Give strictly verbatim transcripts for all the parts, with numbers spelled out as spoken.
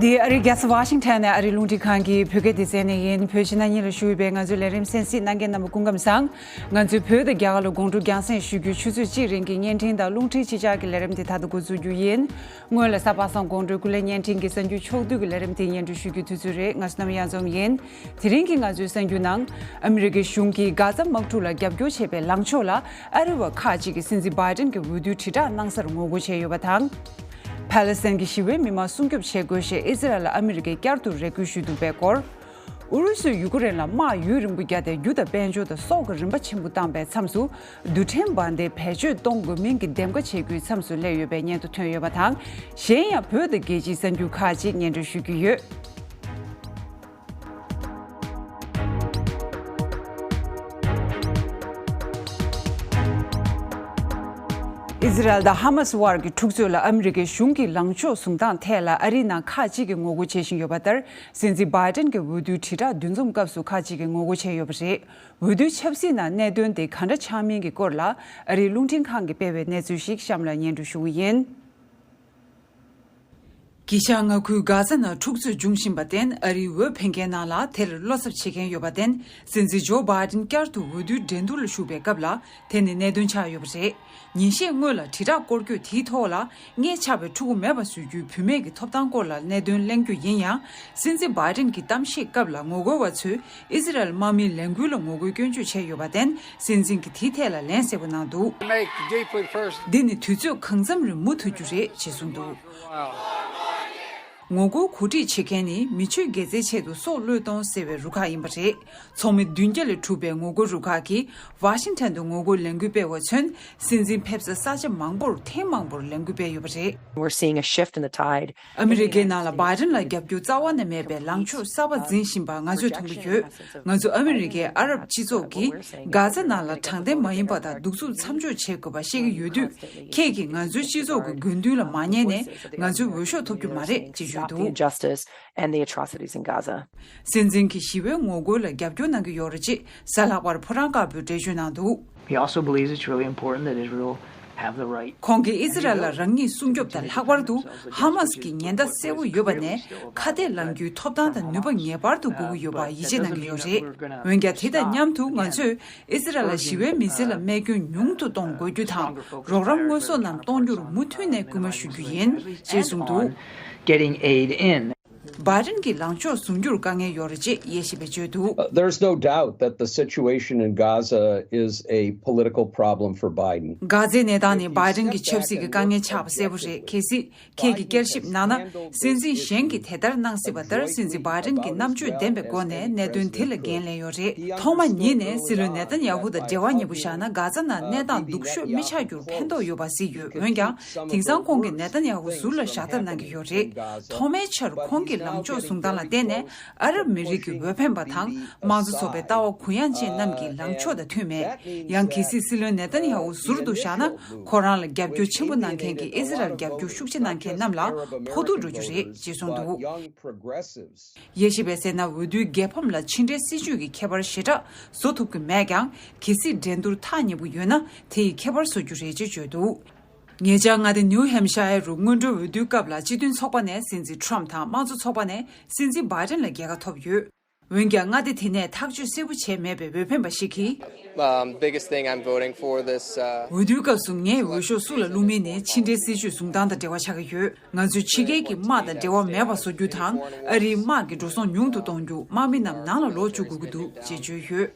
འདི་ཨ་རིའི་རྒྱལ་ས་ཝ་ཤིང་ཊོན་ནས་ཨ་རིའི་རླུང་འཕྲིན་ཁང་གི་བོད་སྐད་སྡེ་ཚན་ནས་ཡིན། བོད་ཕྱི་ནང་གཉིས་ལ་བཞུགས་ཡོད་པའི་ང་ཚོའི་ལས་རིམ་གསན་གཟིགས་གནང་མཁན་རྣམ་པ་སྐུ་ཁམས་བཟང་། ང་ཚོས་བོད་དང་རྒྱ་གར་ལ་དགོང་དྲོ་རྒྱང་སྲིང་ཞུ་རྒྱུའི་ཆུ་ཚོད་གཅིག་རིང་གི་བརྙན་འཕྲིན་དང་རླུང་འཕྲིན་ཕྱི་གསལ་གྱི་ལས་རིམ་དེ་ད་ལྟ་འགོ་འཛུགས་རྒྱུ་ཡིན། སྔོན་ལ་གཟའ་པ་སངས་དགོང་དྲོའི་སྐུ་ལས་བརྙན་འཕྲིན་གྱི་གསར་འགྱུར་ཕྱོགས་བསྡུས་ཀྱི་ལས་རིམ་དེ་སྙན་སྒྲོན་ཞུ་རྒྱུ་དུས་ཚོད་རེད། ང་ཚོ་རྣམ་གཡང་འཛོམས་ཡིན། དེ་རིང་གི་ང་ཚོའི་གསར་འགྱུར་ནང་། ཨ་མི་རི་ཀའི་གཞུང་གིས་གྷ་ཛ་དམག་འཁྲུག་ལ་རྒྱབ་སྐྱོར་བྱེད་པའི་ལངས་ཕྱོགས་ལ་ཨ་རི་བ་ཁག་ཅིག་གིས་སྲིད་འཛིན་བྷའི་ཏིན་གྱི་འོས་བསྡུའི་དྲིལ་བསྒྲགས་གནང་སར་ངོ་རྒོལ་བྱས་ཡོད་པ་དང་། ཕཱ་ལེ་སི་ཐན་གྱི་ཞི་བའི་མི་མང་སྲུང་སྐྱོབ་བྱེད་དགོས་ཞེས་ཨི་ཟི་རལ་ལ་ཨ་མི་རི་ཀས་བསྐྱར་དུ་རེ་སྐུལ་ཞུས་འདུག་པའི་སྐོར། ཨུ་རུ་སུས་ཡུ་ཀེ་རེན་ལ་དམག་ཡུན་རིང་པོ་བརྒྱབ་སྟེ་རྒྱུ་དང་དཔལ་འབྱོར་དང་སྲོག་གི་རིན་པ་ཆེན་པོ་བཏང་པའི་མཚམས་སུ། རྡུལ་ཕྲན་འབར་མདེལ་བེད་སྤྱོད་གཏོང་དགོས་མིན་གྱི་འདེམས་ཀ་བྱེད་རྒྱུའི་མཚམས་སུ་སླེབས་ཡོད་པའི་སྙན་ཐོ་ཐོན་ཡོད་པ་དང་། གཞན་ཡང་བོད་དང་རྒྱལ་སྤྱིའི་གསར་འགྱུར་ཁག་ཅིག་སྙན་སྒྲོན་ཞུ་རྒྱུ་ཡོད། ཨི་ཟི་རལ་དང་ཧ་མ་སི་དབར་གྱི་འཁྲུག་རྩོད་ལ་ཨ་མི་རི་ཀའི་གཞུང་གི་ལངས་ཕྱོགས་བཟུང་སྟངས་ཐད་ལ་ཨ་རིའི་ནང་ཁག་ཅིག་གིས་ངོ་རྒོལ་བྱེད་བཞིན་ཡོད་པ་ལྟར། སྲིད་འཛིན་བྷའི་ཏིན་གྱི་འོས་བསྡུའི་དྲིལ་བསྒྲགས་འདུ་འཛོམས་སྐབས་སུ་ཁག་ཅིག་གིས་ངོ་རྒོལ་བྱས་ཡོད་པ་རེད། འོས་བསྡུའི་ཆབ་སྲིད་ནང་གནད་དོན་དེ་ག་འདྲ་ཆགས་མིན་གྱི་སྐོར་ལ་ཨ་རིའི་རླུང་འཕྲིན་ཁང་གིས་སྤེལ་བའི་གནས་ཚུལ་ཞིག་གཤམ་ལ་སྙན་སྒྲོན་ཞུ་གི་ཡིན། དཀྱིལ་ཤར་མངའ་ཁུལ་གྷ་ཛ་ནང་འཁྲུག་རྩོད་འབྱུང་བཞིན་པར་བརྟེན། ཨ་རིའི་འོས་འཕེན་མཁན་རྣམས་ལ་དེར་བློ་འཚབ་བྱེད་མཁན་ཡོད་པར་བརྟེན། སྲིད་འཛིན་ཇོ་བྷའི་ཏིན་བསྐྱར་དུ་འོས་བསྡུའི་འགྲན་བསྡུར་ལ་ཞུགས་པའི་སྐབས་ལ་དེ་ནི་གནད་དོན་ཆགས་ཡོད་པ་རེད། ཉིན་ཤས་སྔོན་ལ་དྲིལ་བསྒྲགས་སྐོར་སྐྱོད་དེའི་ཐོག་ལ། མངལ་ཆགས་པའི་ཕྲུ་གུ་མེད་པ་བཟོ་རྒྱུའི་བུད་མེད་ཀྱི་ཐོབ་ཐང་སྐོར་ལ་གནད་དོན་གླེང་རྒྱུ་ཡིན་ཡང་། སྲིད་འཛིན་བྷའི་ཏིན་གྱི་གཏམ་བཤད་སྐབས་ལ་ངོ་རྒོལ་བ་ཚོས་ཨི་ཟི་རལ་དམག་མིའི་ལས་འགུལ་ལ་ངོ་རྒོལ་སྐྱོན་བརྗོད་བྱས་ཡོད་པར་བརྟེན། སྲིད་འཛིན་གྱིས་དེའི་ཐད་ལ་ལན་གསལ་པོ་གནང་འདུག་འདི་ནི་དུས་ཚོད་གང་འཚམ་རིང་མུ་མཐུད་རྒྱུ་རེད་ཅེས་གསུངས་འདུག་ངོ་རྒོལ་གོ་སྒྲིག་བྱེད་མཁན་ནི་མི་ཆོས་དགེ་རྩའི་ཆེད་དུ་སྲོག་བློས་གཏོང་ཟེར་བའི་རུ་ཁག་ཡིན་པ་རེད། ཚོགས་མི་བདུན་བརྒྱ་ལས་གྲུབ་པའི་ངོ་རྒོལ་རུ་ཁག་གིས་ཝ་ཤིང་ཊོན་དུ་ངོ་རྒོལ་ལས་འགུལ་སྤེལ་བ་མཚོན། སྲིད་འཛིན་ཕེབས་ས་ས་ཆ་མང་པོར་ཐེངས་མང་པོར་ལས་འགུལ་སྤེལ་ཡོད་པ་རེད། We're seeing a shift in the tide. ཨ་མི་རི་ཀའི་ནང་ལ་བྷའི་ཏིན་ལ་རྒྱབ་སྐྱོར་རྩ་བ་ནས་མེད་པའི་ལངས་ཕྱོགས་གསར་པ་འཛིན་བཞིན་པ་ང་ཚོས་མཐོང་གི་ཡོད། ང་ཚོ་ཨ་མི་རི་ཀའི་ཨ་རབ་སྤྱི་ཚོགས་ཀྱིས་གྷ་ཛ་ནང་ལ་དྲང་བདེན་མ་ཡིན་པ་དང་གདུག་རྩུབ་མཚམས་འཇོག་བྱེད་དགོས་པ་ཤེས་ཀྱི་ཡོད་དུས། ཁྱེད་ཀྱིས་ང་ཚོའི་སྤྱི་ཚོགས་ཀྱི་དགོས་འདུན་ལ་མ་ཉན་ནས་ང་ཚོའི་འོས་ཤོག་ཐོབ་རྒྱུ་མ་རེད་ཅེས་བརྗོད་འདུག Injustice and the atrocities in Gaza. སྲིད་འཛིན་གྱིས་ཞི་བའི་ངོ་རྒོལ་ལ་རྒྱབ་སྐྱོར་གནང་གི་ཡོད་རེད་ཅེས་གཟའ་ལྷག་པར་ཕོ་བྲང་དཀར་པོས་འགྲེལ་བརྗོད་གནང་འདུག He also believes it's really important that Israel have the right. ཁོང་གིས་ཨི་ཟི་རལ་ལ་རང་ཉིད་སྲུང་སྐྱོབ་དང་། ལྷག་པར་དུ་ཧ་མ་སི་ཀྱི་ཉེན་བརྡ་གསལ་པོ་ཡོད་པ་ནས་ཁ་གཏད་ལངས་རྒྱུའི་ཐོབ་ཐང་དང་ནུས་པ་ངེས་པར་དུ་དགོས་ཀྱི་ཡོད་པར་ཡིད་ཆེས་གནང་གི་ཡོད་རེད། འོན་ཀྱང་། དེ་དང་མཉམ་དུ་ང་ཚོས་ཨི་ཟི་རལ་ལ་ཞི་བའི་མི་སེར་ལ་རྨས་སྐྱོན་ཉུང་དུ་གཏོང་དགོས་རྒྱུ་དང་། རོགས་རམ་དངོས་ཟོག་རྣམས་གཏོང་རྒྱུར་མུ་མཐུད་ནས་སྐུལ་མ་ཞུ་རྒྱུ་ཡིན་ཅེས་གསུངས་འདུག Getting aid in. བྷའི་ཏིན་གྱི་ལངས་ཕྱོགས་བཟུང་རྒྱུར་དཀའ་ངལ་ཡོད་རེད་ཅེས་དབྱེ་ཞིབ་པས་བརྗོད་འདུག Uh, there's no doubt that the situation in Gaza is a political problem for Biden. གྷ་ཛའི་གནས་སྟངས་ནི་བྷའི་ཏིན་གྱི་ཆབ་སྲིད་ཀྱི་དཀའ་ངལ་ཆགས་པ་གསལ་པོ་རེད། གལ་སྲིད་ཁྱེད་ཀྱིས་བསྐྱར་ཞིབ་གནང་ན། སྲིད་འཛིན་གཞན་གྱིས་དེ་ལྟར་གནང་སྲིད་པ་ལྟར། སྲིད་འཛིན་བྷའི་ཏིན་གྱིས་རྣམ་དཔྱོད་ལྡན་པའི་སྒོ་ནས་གནད་དོན་དེ་ལ་འགན་ལེན་ཡོད་རེད། ཐོག་མ་ཉིད་ནས་སྲིད་བློན་ནེ་ཐན་ཡ་ཧུ་དང་འབྲེལ་བ་ཉེ་པོ་བཞག་ན། གྷ་ཛ་ནང་གནས་སྟངས་སྡུག་ཤོས་མི་ཆགས་རྒྱུར་ཕན་ཐོགས་ཡོད་པ་གཟིགས་ཡོད། འོན་ཀྱང་། དེང་སང་ཁོང་གིས་ནེ་ཐན་ཡ་ཧུ་ཟུར་ལ་བཞག་ཐབས་གནང་གི་ཡོད་རེད། ཐོག་མའི་ཆར་ཁོང་གི་ལངས་ཕྱོགས་བཟུང་སྟངས་ལ་བརྟེན་ནས། ཨ་རབ་མི་རིགས་ཀྱི་འོས་འཕེན་པ་དང་དམངས་གཙོ་ཚོགས་པའི་ལྟ་བ་གུ་ཡངས་ཅན་རྣམས་ཀྱི་ལངས་ཕྱོགས་དང་མཐུན་མེད། ཡང་། གལ་སྲིད་སྲིད་བློན་ནེ་ཐན་ཡ་ཧུ་ཟུར་དུ་བཞག་ན། ཁོ་རང་ལ་རྒྱབ་སྐྱོར་ཆེན་པོ་གནང་མཁན་གྱི་ཨི་ཟི་རལ་རྒྱབ་སྐྱོར་ཤུགས་ཆེ་གནང་མཁན་རྣམས་ལ་ཕོག་ཐུག་འགྲོ་རྒྱུ་རེད་ཅེས་གསུངས་འདུག Young progressives. དབྱེ་ཞིབ་པས་གསལ་ན། འོས་བསྡུའི་རྒྱལ་ཕམ་ལ་ཕྱི་འབྲེལ་སྲིད་ཇུས་ཀྱི་ཁྱད་པར་ཞེ་དྲག་བཟོ་ཐུབ་ཀྱི་མེད་ཀྱང་། གལ་སྲིད་འགྲན་བསྡུར་ཐག་ཉེ་པོ་ཡོད་ན། དེ་ཡིས་ཁྱད་པར་བཟོ་རྒྱུ་རེད་ཅེས་བརྗོད་འདུག་ཉེ་ཆར་མངའ་སྡེ་ནིའུ་ཧེམ་ཤ་ཡར་རུ་སྔོན་འགྲོའི་འོས་བསྡུའི་སྐབས་ལ་སྤྱི་མཐུན་ཚོགས་པ་ནས་སྲིད་འཛིན་ཁྲོམ་དང་། དམངས་གཙོ་ཚོགས་པ་ནས་སྲིད་འཛིན་བྷའི་ཏིན་ལ་རྒྱལ་ཁ་ཐོབ་ཡོད། འོན་ཀྱང་། མངའ་སྡེ་དེ་ནས་ཐག་གཅོད་གསལ་པོ་བྱས་མེད་པའི་འོས་འཕེན་པ་ཞིག་གིས། Um, biggest thing I'm voting for this, uh, འོས་བསྡུའི་སྐབས་སུ་ངས་འོས་ཤོག་སུ་ལ་བླུགས་མིན་ནི་ཕྱི་འབྲེལ་སྲིད་ཇུས་བཟུང་སྟངས་དང་འབྲེལ་བ་ཆགས་ཀྱི་ཡོད། ང་ཚོས་ཕྱི་རྒྱལ་གྱི་དམག་དང་འབྲེལ་བ་མེད་པ་བཟོ་རྒྱུ་དང་། ཨ་རིའི་དམག་གི་འགྲོ་སོང་ཉུང་དུ་གཏོང་རྒྱུ། དམག་མི་རྣམས་ནང་ལ་ལོག་བཅུག་དགོས་ཀྱི་འདུག་ཅེས་བརྗོད་ཡོད།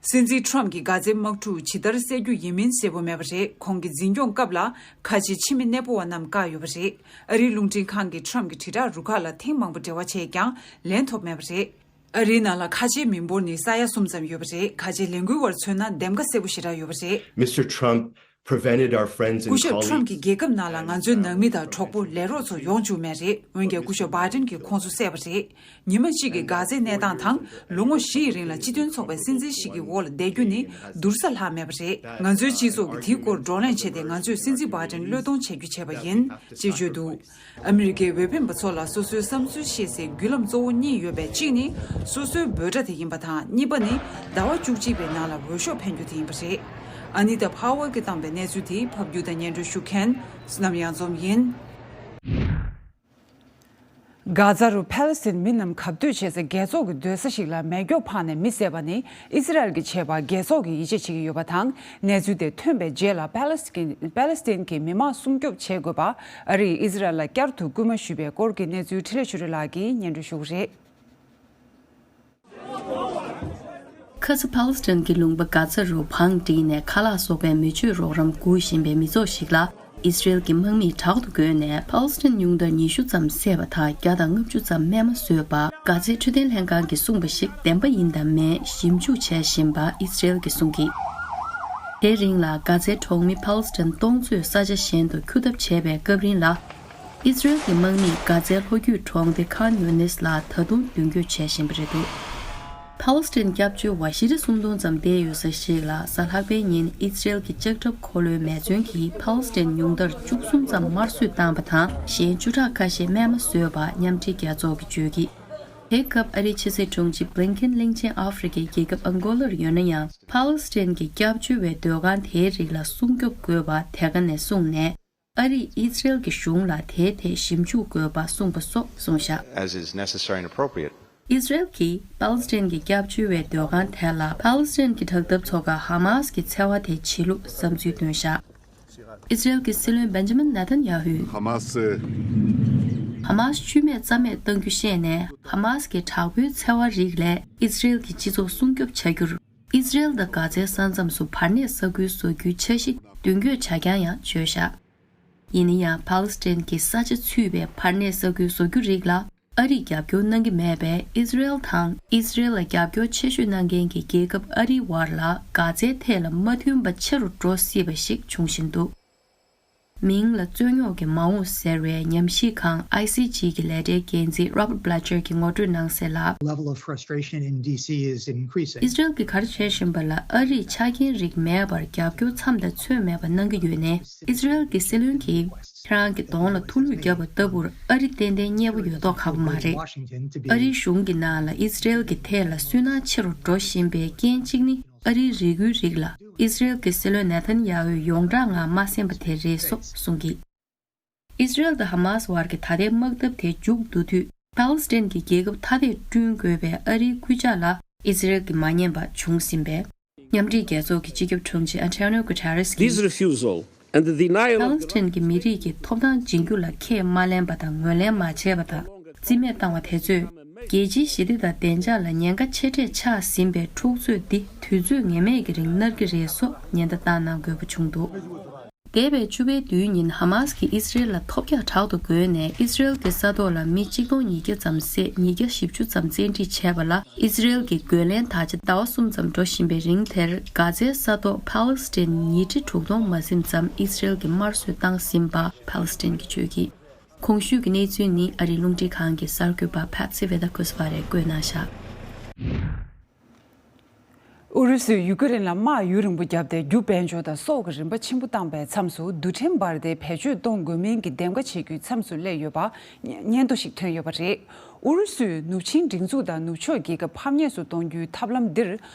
སྲིད་འཛིན་ཁྲོམ་གྱིས་གྷ་ཛའི་དམག་འཁྲུག་ཇི་ལྟར་སེལ་རྒྱུ་ཡིན་མིན་གསལ་པོ་མེད་པ་རེད། ཁོང་གི་འཛིན་སྐྱོང་སྐབས་ལ་ཁ་ཆེའི་ཕྱི་མི་གནས་སྤོ་བ་རྣམས་བཀག་ཡོད་པ་རེད། ཨ་རིའི་རླུང་འཕྲིན་ཁང་གིས་ཁྲོམ་གྱི་དྲིལ་བསྒྲགས་རུ་ཁག་ལ་ཐེངས་མང་པོ་འབྲེལ་བ་བྱས་ཀྱང་ལན་ཐོབ་མེད་པ་རེད། ཨ་རིའི་ནང་ལ་ཁ་ཆེའི་མི་འབོར་ནི་ས་ཡ་གསུམ་ཙམ་ཡོད་པ་རེད། ཁ་ཆེའི་ལས་འགུལ་བར་མཚོན་ན་འདེམས་ཀ་གསལ་པོ་ཞེ་དྲག་ཡོད་པ་རེད། Mister Trump prevented our friends and སྐུ་ཞབས་ཁྲོམ་colleagues གྱིས་རྒྱལ་ཁབ་ནང་ལ་ང་ཚོའི་ནང་མི་དང་གྲོགས་པོ་ལས་རོགས་ཚོ་ཡོང་བཅུག་མེད་རེད། འོན་ཀྱང་སྐུ་ཞབས་བྷའི་ཏིན་གྱིས་ཁོང་ཚོ་བསད་པ་རེད། ཉི་མ་གཅིག་གི་གྷ་ཛའི་གནས་སྟངས་དང་། ལོ་ངོ་བཞི་ཡི་རིང་ལ་སྤྱི་མཐུན་ཚོགས་པའི་སྲིད་འཛིན་ཞིག་གི་འོག་ལ་བསྡད་རྒྱུ་ནི་སྡུག་ས་ལྷག་མེད་པ་རེད། ང་ཚོའི་སྤྱི་ཚོགས་ཀྱིས་དེའི་སྐོར་བགྲོ་གླེང་བྱས་ཏེ། ང་ཚོས་སྲིད་འཛིན་བྷའི་ཏིན་བློས་གཏོང་བྱེད་རྒྱུ་བྱས་པ་ཡིན། ཅེས་བརྗོད་འདུག་ཨ་མི་རི་ཀའི་འོས་འཕེན་པ་ཚོ་ལ་སོ་སོའི་བསམ་ཚུལ་བཤད་སའི་བརྒྱུད་ལམ་གཙོ་བོ་གཉིས་ཡོད་པའི་གཅིག་ནི་སོ་སོའི་འབོད་སྒྲ་དེ་ཡིན་པ་དང་། གཉིས་པ་ནི་ཟླ་བ་བཅུ་གཅིག་པའི་ནང་ལ་འོས་ཤོག་འཕེན་རྒྱུ་དེ་ཡིན་པ་རེད། ཨ་ནི་ཏཱ་ཕ་ཝལ་གྱིས་བཏང་པའི་གནས་ཚུལ་དེ་ཕབ་སྒྱུར་དང་སྙན་སྒྲོན་ཞུ་མཁན་བསོད་ནམས་གཡང་འཛོམས་ཡིན། གྷ་ཛ་རུ་ཕཱ་ལེ་སི་ཐན་མི་རྣམས་གབ་སྡོད་བྱེད་ས་རྒྱལ་ཚོགས་ཀྱི་སྡོད་ས་ཞིག་ལ་མེ་སྒྱོགས་འཕངས་ནས་མི་བསད་པ་ནི་ཨི་སི་རལ་གྱིས་བྱས་པ་རྒྱལ་ཚོགས་ཀྱིས་ཡིད་ཆེས་བྱེད་ཀྱི་ཡོད་པ་དང་། གནས་ཚུལ་དེ་ཐོན་པའི་རྗེས་ལ་ཕཱ་ལེ་སི་ཐན་ཕཱ་ལེ་སི་ཐན་གྱི་མི་མང་སྲུང་སྐྱོབ་བྱེད་དགོས་པ། ཨ་རིས་ཨི་སི་རལ་ལ་བསྐྱར་དུ་སྐུལ་མ་ཞུས་པའི་སྐོར་གྱི་གནས་ཚུལ་འཕྲིན་ལས་ཆོས་སྒྲོན་ལགས་ཀྱིས་སྙན་སྒྲོན་ཞུ་གི་རེད། ཁ་ས་ཕཱ་ལེ་སི་ཐན་གྱི་ལུང་པ་གྷ་ཛ་རུ་བང་བསྒྲིགས་ནས་ཁ་ལག་སོགས་པའི་མི་ཆོས་རོགས་རམ་སྒུག་བཞིན་པའི་མི་ཚོགས་ཤིག་ལ་ཨི་སི་རེལ་གྱི་དམག་མིས་དྲག་ཏུ་རྒོལ་ནས་ཕཱ་ལེ་སི་ཐན་ཉུང་མཐར་ཉི་ཤུ་ཙམ་བསད་པ་དང་བརྒྱ་དང་ལྔ་བཅུ་ཙམ་རྨས་མ་བཟོས་པ། གྷ་ཛའི་འཕྲོད་བསྟེན་ལྷན་ཁང་གིས་གསུངས་པ་ཞིག་བདེན་པ་ཡིན་དང་མིན་ཞིབ་འཇུག་བྱེད་བཞིན་པ་ཨི་སི་རེལ་གྱིས་གསུངས་ཀྱིས། དེའི་རིང་ལ་གྷ་ཛའི་གྲོང་མི་ཕཱ་ལེ་སི་ཐན་སྟོང་ཚོས་ས་ཆ་གཞན་དུ་འཁྱུ་ཐབས་བྱས་པའི་སྐབས་རིང་ལ། ཨི་སི་རེལ་གྱི་དམག་མིས་གྷ་ཛའི་ལྷོ་རྒྱུད་གྲོང་སྡེ་ཁཱན་ཡུ་ནིས་ལ་ད་དུང་མདུན་སྐྱོད་བྱེད་བཞིན་པ་རེད་འདུག་ཕཱ་ལེ་སི་ཐན་སྐྱབས་བཅོལ་བ་བཞི་ཁྲི་སུམ་སྟོང་ཙམ་བསྡད་ཡོད་ས་ཞིག་ལ་གཟའ་ལྷག་པའི་ཉིན་ཨི་སི་རེལ་གྱི་ལྕགས་ཁྲབ་འཁོར་ལོའི་མེ་མཚོན་གྱིས་ཕཱ་ལེ་སི་ཐན་ཉུང་མཐར་བཅུ་གསུམ་ཙམ་དམར་གསོད་བཏང་བ་དང་གཞན་བཅུ་ཕྲག་ཁ་ཤས་རྨས་མ་བཟོས་པ་མཉམ་འབྲེལ་རྒྱལ་ཚོགས་ཀྱིས་བརྗོད་ཀྱིས། དེའི་སྐབས་ཨ་རིའི་ཕྱི་སྲིད་དྲུང་ཆེ་བྷི་ལིན་ཁེན་གླིང་ཆེན་ཨ་ཧྥེ་རི་ཁའི་རྒྱལ་ཁབ་ཨང་གོ་ལར་ཡོད་ན་ཡང་། ཕཱ་ལེ་སི་ཐན་གྱི་སྐྱབས་བཅོལ་བའི་སྡོད་ཁང་དེའི་རིགས་ལ་སྲུང་སྐྱོབ་དགོས་པ་དེ་ག་ནས་གསུངས་ནས། ཨ་རིས་ཨི་སི་རེལ་གྱི་གཞུང་ལ་དེའི་ཐད་ཞིབ་འཇུག་དགོས་པ་གསུངས་པ་སོགས་གསུངས་བཞག As is necessary and appropriate. ཨི་སི་རེལ་གྱིས་ཕཱ་ལེ་སི་ཐན་གྱི་སྐྱབས་བཅོལ་བའི་སྡོད་ཁང་དེ་ལ་ཕཱ་ལེ་སི་ཐན་གྱི་དྲག་འཐབ་ཚོགས་ཁག་ཧ་མཱ་སི་གི་འཚེ་བ་དེ་བྱེད་ལུགས་བསམ་ཚུལ་བཏོན་བཞག་ཨི་སི་རེལ་གྱི་སྲིད་བློན་བེན་ཇ་མིན་ནེ་ཐན་ཡ་ཧུས། ཧ་མཱ་སི། ཧ་མཱ་སི་འཆུས་མེད་རྩ་མེད་གཏང་རྒྱུ་བཤད་ནས་ཧ་མཱ་སི་གི་དྲག་པོའི་འཚེ་བ་རིགས་ལས་ཨི་སི་རེལ་གྱི་སྤྱི་ཚོགས་སྲུང་སྐྱོབ་བྱ་རྒྱུར། ཨི་སི་རེལ་དང་གྷ་ཛའི་ས་མཚམས་སུ་བར་གནས་ས་ཁུལ་བཟོ་རྒྱུའི་འཆར་གཞི་མདུན་སྐྱོད་བྱ་རྐྱང་ཡང་བརྗོད་བཞག་ཡིན་ན་ཡང་ཕཱ་ལེ་སི་ཐན་གྱི་ས་ཆ་ཚུད་པའི་བར་གནས་ས་ཁུལ་བཟོ་རྒྱུ་རིགས་ལ་ཨ་རིས་རྒྱབ་སྐྱོར་གནང་གི་མེད་པས་ཨི་སི་རེལ་དང་ཨི་སི་རེལ་ལ་རྒྱབ་སྐྱོར་ཆེ་ཤོས་གནང་མཁན་གྱི་རྒྱལ་ཁབ་ཨ་རིའི་བར་ལ་གྷ་ཛའི་ཐད་ལ་མ་མཐུན་པ་ཆེ་རུ་འགྲོ་སྲིད་པ་ཞིག་འབྱུང་བཞིན་འདུག་མིང་ལ་རྩོད་རྙོག་གི་མ་འོངས་ཟེར་བའི་ཉམས་ཞིབ་ཁང་ཨའི་སི་ཇི་གི་ལས་གྲྭའི་འགན་འཛིན་Robert Bletcher གྱིས་ངོ་སྤྲོད་གནང་གསལ་ལ། Level of frustration in D C is increasing. ཨི་སི་རེལ་གྱི་ག་རེ་བྱེད་བཞིན་པ་ལ་ཨ་རིས་ཆ་རྐྱེན་རིགས་མེད་པར་རྒྱབ་སྐྱོར་མཚམས་དང་ཚོད་མེད་པ་གནང་གི་ཡོད་ནའི་ཨི་སི་རེལ་གྱི་སྲིད་བློན་གྱིས་ཁྱེད་རང་གི་གདོང་ལ་ཐུགས་ལྷོད་བརྒྱབ་པ་ལྟ་བུར་ཨ་རི་ཏན་ཏན་མཉེས་པོ་ཡོད་མདོག་ཁ་པོ་མ་རེད། ཨ་རིའི་གཞུང་གི་ནང་ལ་ཨི་སི་རེལ་གྱི་ཐད་ལ་སུན་སྣང་ཆེ་རུ་འགྲོ་བཞིན་པའི་རྐྱེན་གཅིག་ནི། ཨ་རིའི་རེ་སྐུལ་རིགས་ལ་ཨི་སི་རེལ་གྱི་སྲིད་བློན་ནེ་ཐན་ཡ་ཧུས་ཡོངས་གྲགས་ངང་མ་གསན་པ་དེ་རེད་སོགས་གསུངས་ཀྱིས། ཨི་སི་རེལ་དང་ཧ་མཱ་སི་བར་གྱི་ད་ལྟའི་དམག་འཐབ་དེ་མཇུག་བསྡུ་དུས་ཕཱ་ལེ་སི་ཐན་གྱི་རྒྱལ་ཁབ་ཐ་དད་བསྐྲུན་དགོས་པའི་ཨ་རིའི་སྐུལ་ལྕག་ལ་ཨི་སི་རེལ་གྱིས་མ་ཉན་པ་བྱུང་ཟིན་པས། མཉམ་འབྲེལ་རྒྱལ་ཚོགས་ཀྱི་སྤྱི་ཁྱབ་དྲུང་ཆེ་Antonio Guterres གྱིས། This refusal and the denial of the ཕཱ་ལེ་སི་ཐན་གྱི་མི་རིགས་ཀྱི་ཐོབ་ཐང་སྦྱིན་རྒྱུ་ལ་ཁས་མ་ལེན་པ་དང་ངོས་ལེན་མ་བྱས་པ་དང་རྩིས་མེད་བཏང་བ་དེ་ཚོས། རྒྱལ་སྤྱིའི་ཞི་བདེ་དང་བདེ་འཇགས་ལ་ཉེན་ཁ་ཆེ་གྲས་ཆགས་ཟིན་པའི་འཁྲུག་རྩོད་འདི་དུས་ཚོད་ངེས་མེད་ཀྱི་རིང་མནར་གྱི་རེད་སོགས་ཉེན་བརྡ་བཏང་གནང་དགོས་པ་བྱུང་འདུག་འདས་པའི་བཅུ་པའི་དུས་ཡུན་ཉིན་ཧ་མཱ་སི་གིས་ཨི་སི་རེལ་ལ་ཐོབ་རྒྱག་དྲག་ཏུ་རྒོལ་ནས་ཨི་སི་རེལ་གྱི་ས་ཐོག་ལ་མི་གཅིག་སྟོང་ཉིས་བརྒྱ་ཙམ་བསད་ཉིས་བརྒྱ་བཞི་བཅུ་ཙམ་བཙན་ཁྲིད་བྱས་པ་ལ་ཨི་སི་རེལ་གྱིས་རྒོལ་ལན་དག་ཆ་ཟླ་བ་གསུམ་ཙམ་འགྲོ་བཞིན་པའི་རིང་དེར་གྷ་ཛའི་ས་ཐོག་ཕཱ་ལེ་སི་ཐན་ཉིས་ཁྲི་དྲུག་སྟོང་མ་ཟིན་ཙམ་ཨི་སི་རེལ་གྱིས་དམར་གསོད་བཏང་ཟིན་པ་ཕཱ་ལེ་སི་ཐན་གྱིས་བརྗོད་ཀྱིས། གོང་ཞུས་ཀྱི་གནས་ཚུལ་ནི་ཨ་རིའི་རླུང་འཕྲིན་ཁང་གི་གསར་འགོད་པ་Patsy Widakuswara བཀོད་གནང་བཞག་ཨུ་རུ་སུས་ཡུ་ཀེ་རེན་ལ་དམག་ཡུན་རིང་པོ་བརྒྱབ་སྟེ་རྒྱུ་དཔལ་འབྱོར་དང་སྲོག་གི་རིན་པ་ཆེན་པོ་བཏང་པའི་མཚམས་སུ་རྡུལ་ཕྲན་འབར་མདེལ་བེད་སྤྱོད་གཏོང་དགོས་མིན་གྱི་འདེམས་ཀ་བྱེད་རྒྱུའི་མཚམས་སུ་སླེབས་ཡོད་པ་སྙན་ཐོ་ཞིག་ཐོན་ཡོད་པ་རེད། ཨུ་རུ་སུས་ནུབ་ཆིངས་སྒྲིག་འཛུགས་དང་ནུབ་ཕྱོགས་རྒྱལ་ཁབ་ཕམ་ཉེས་སུ་གཏོང་རྒྱུའི་ཐབས་ལམ་འདིར་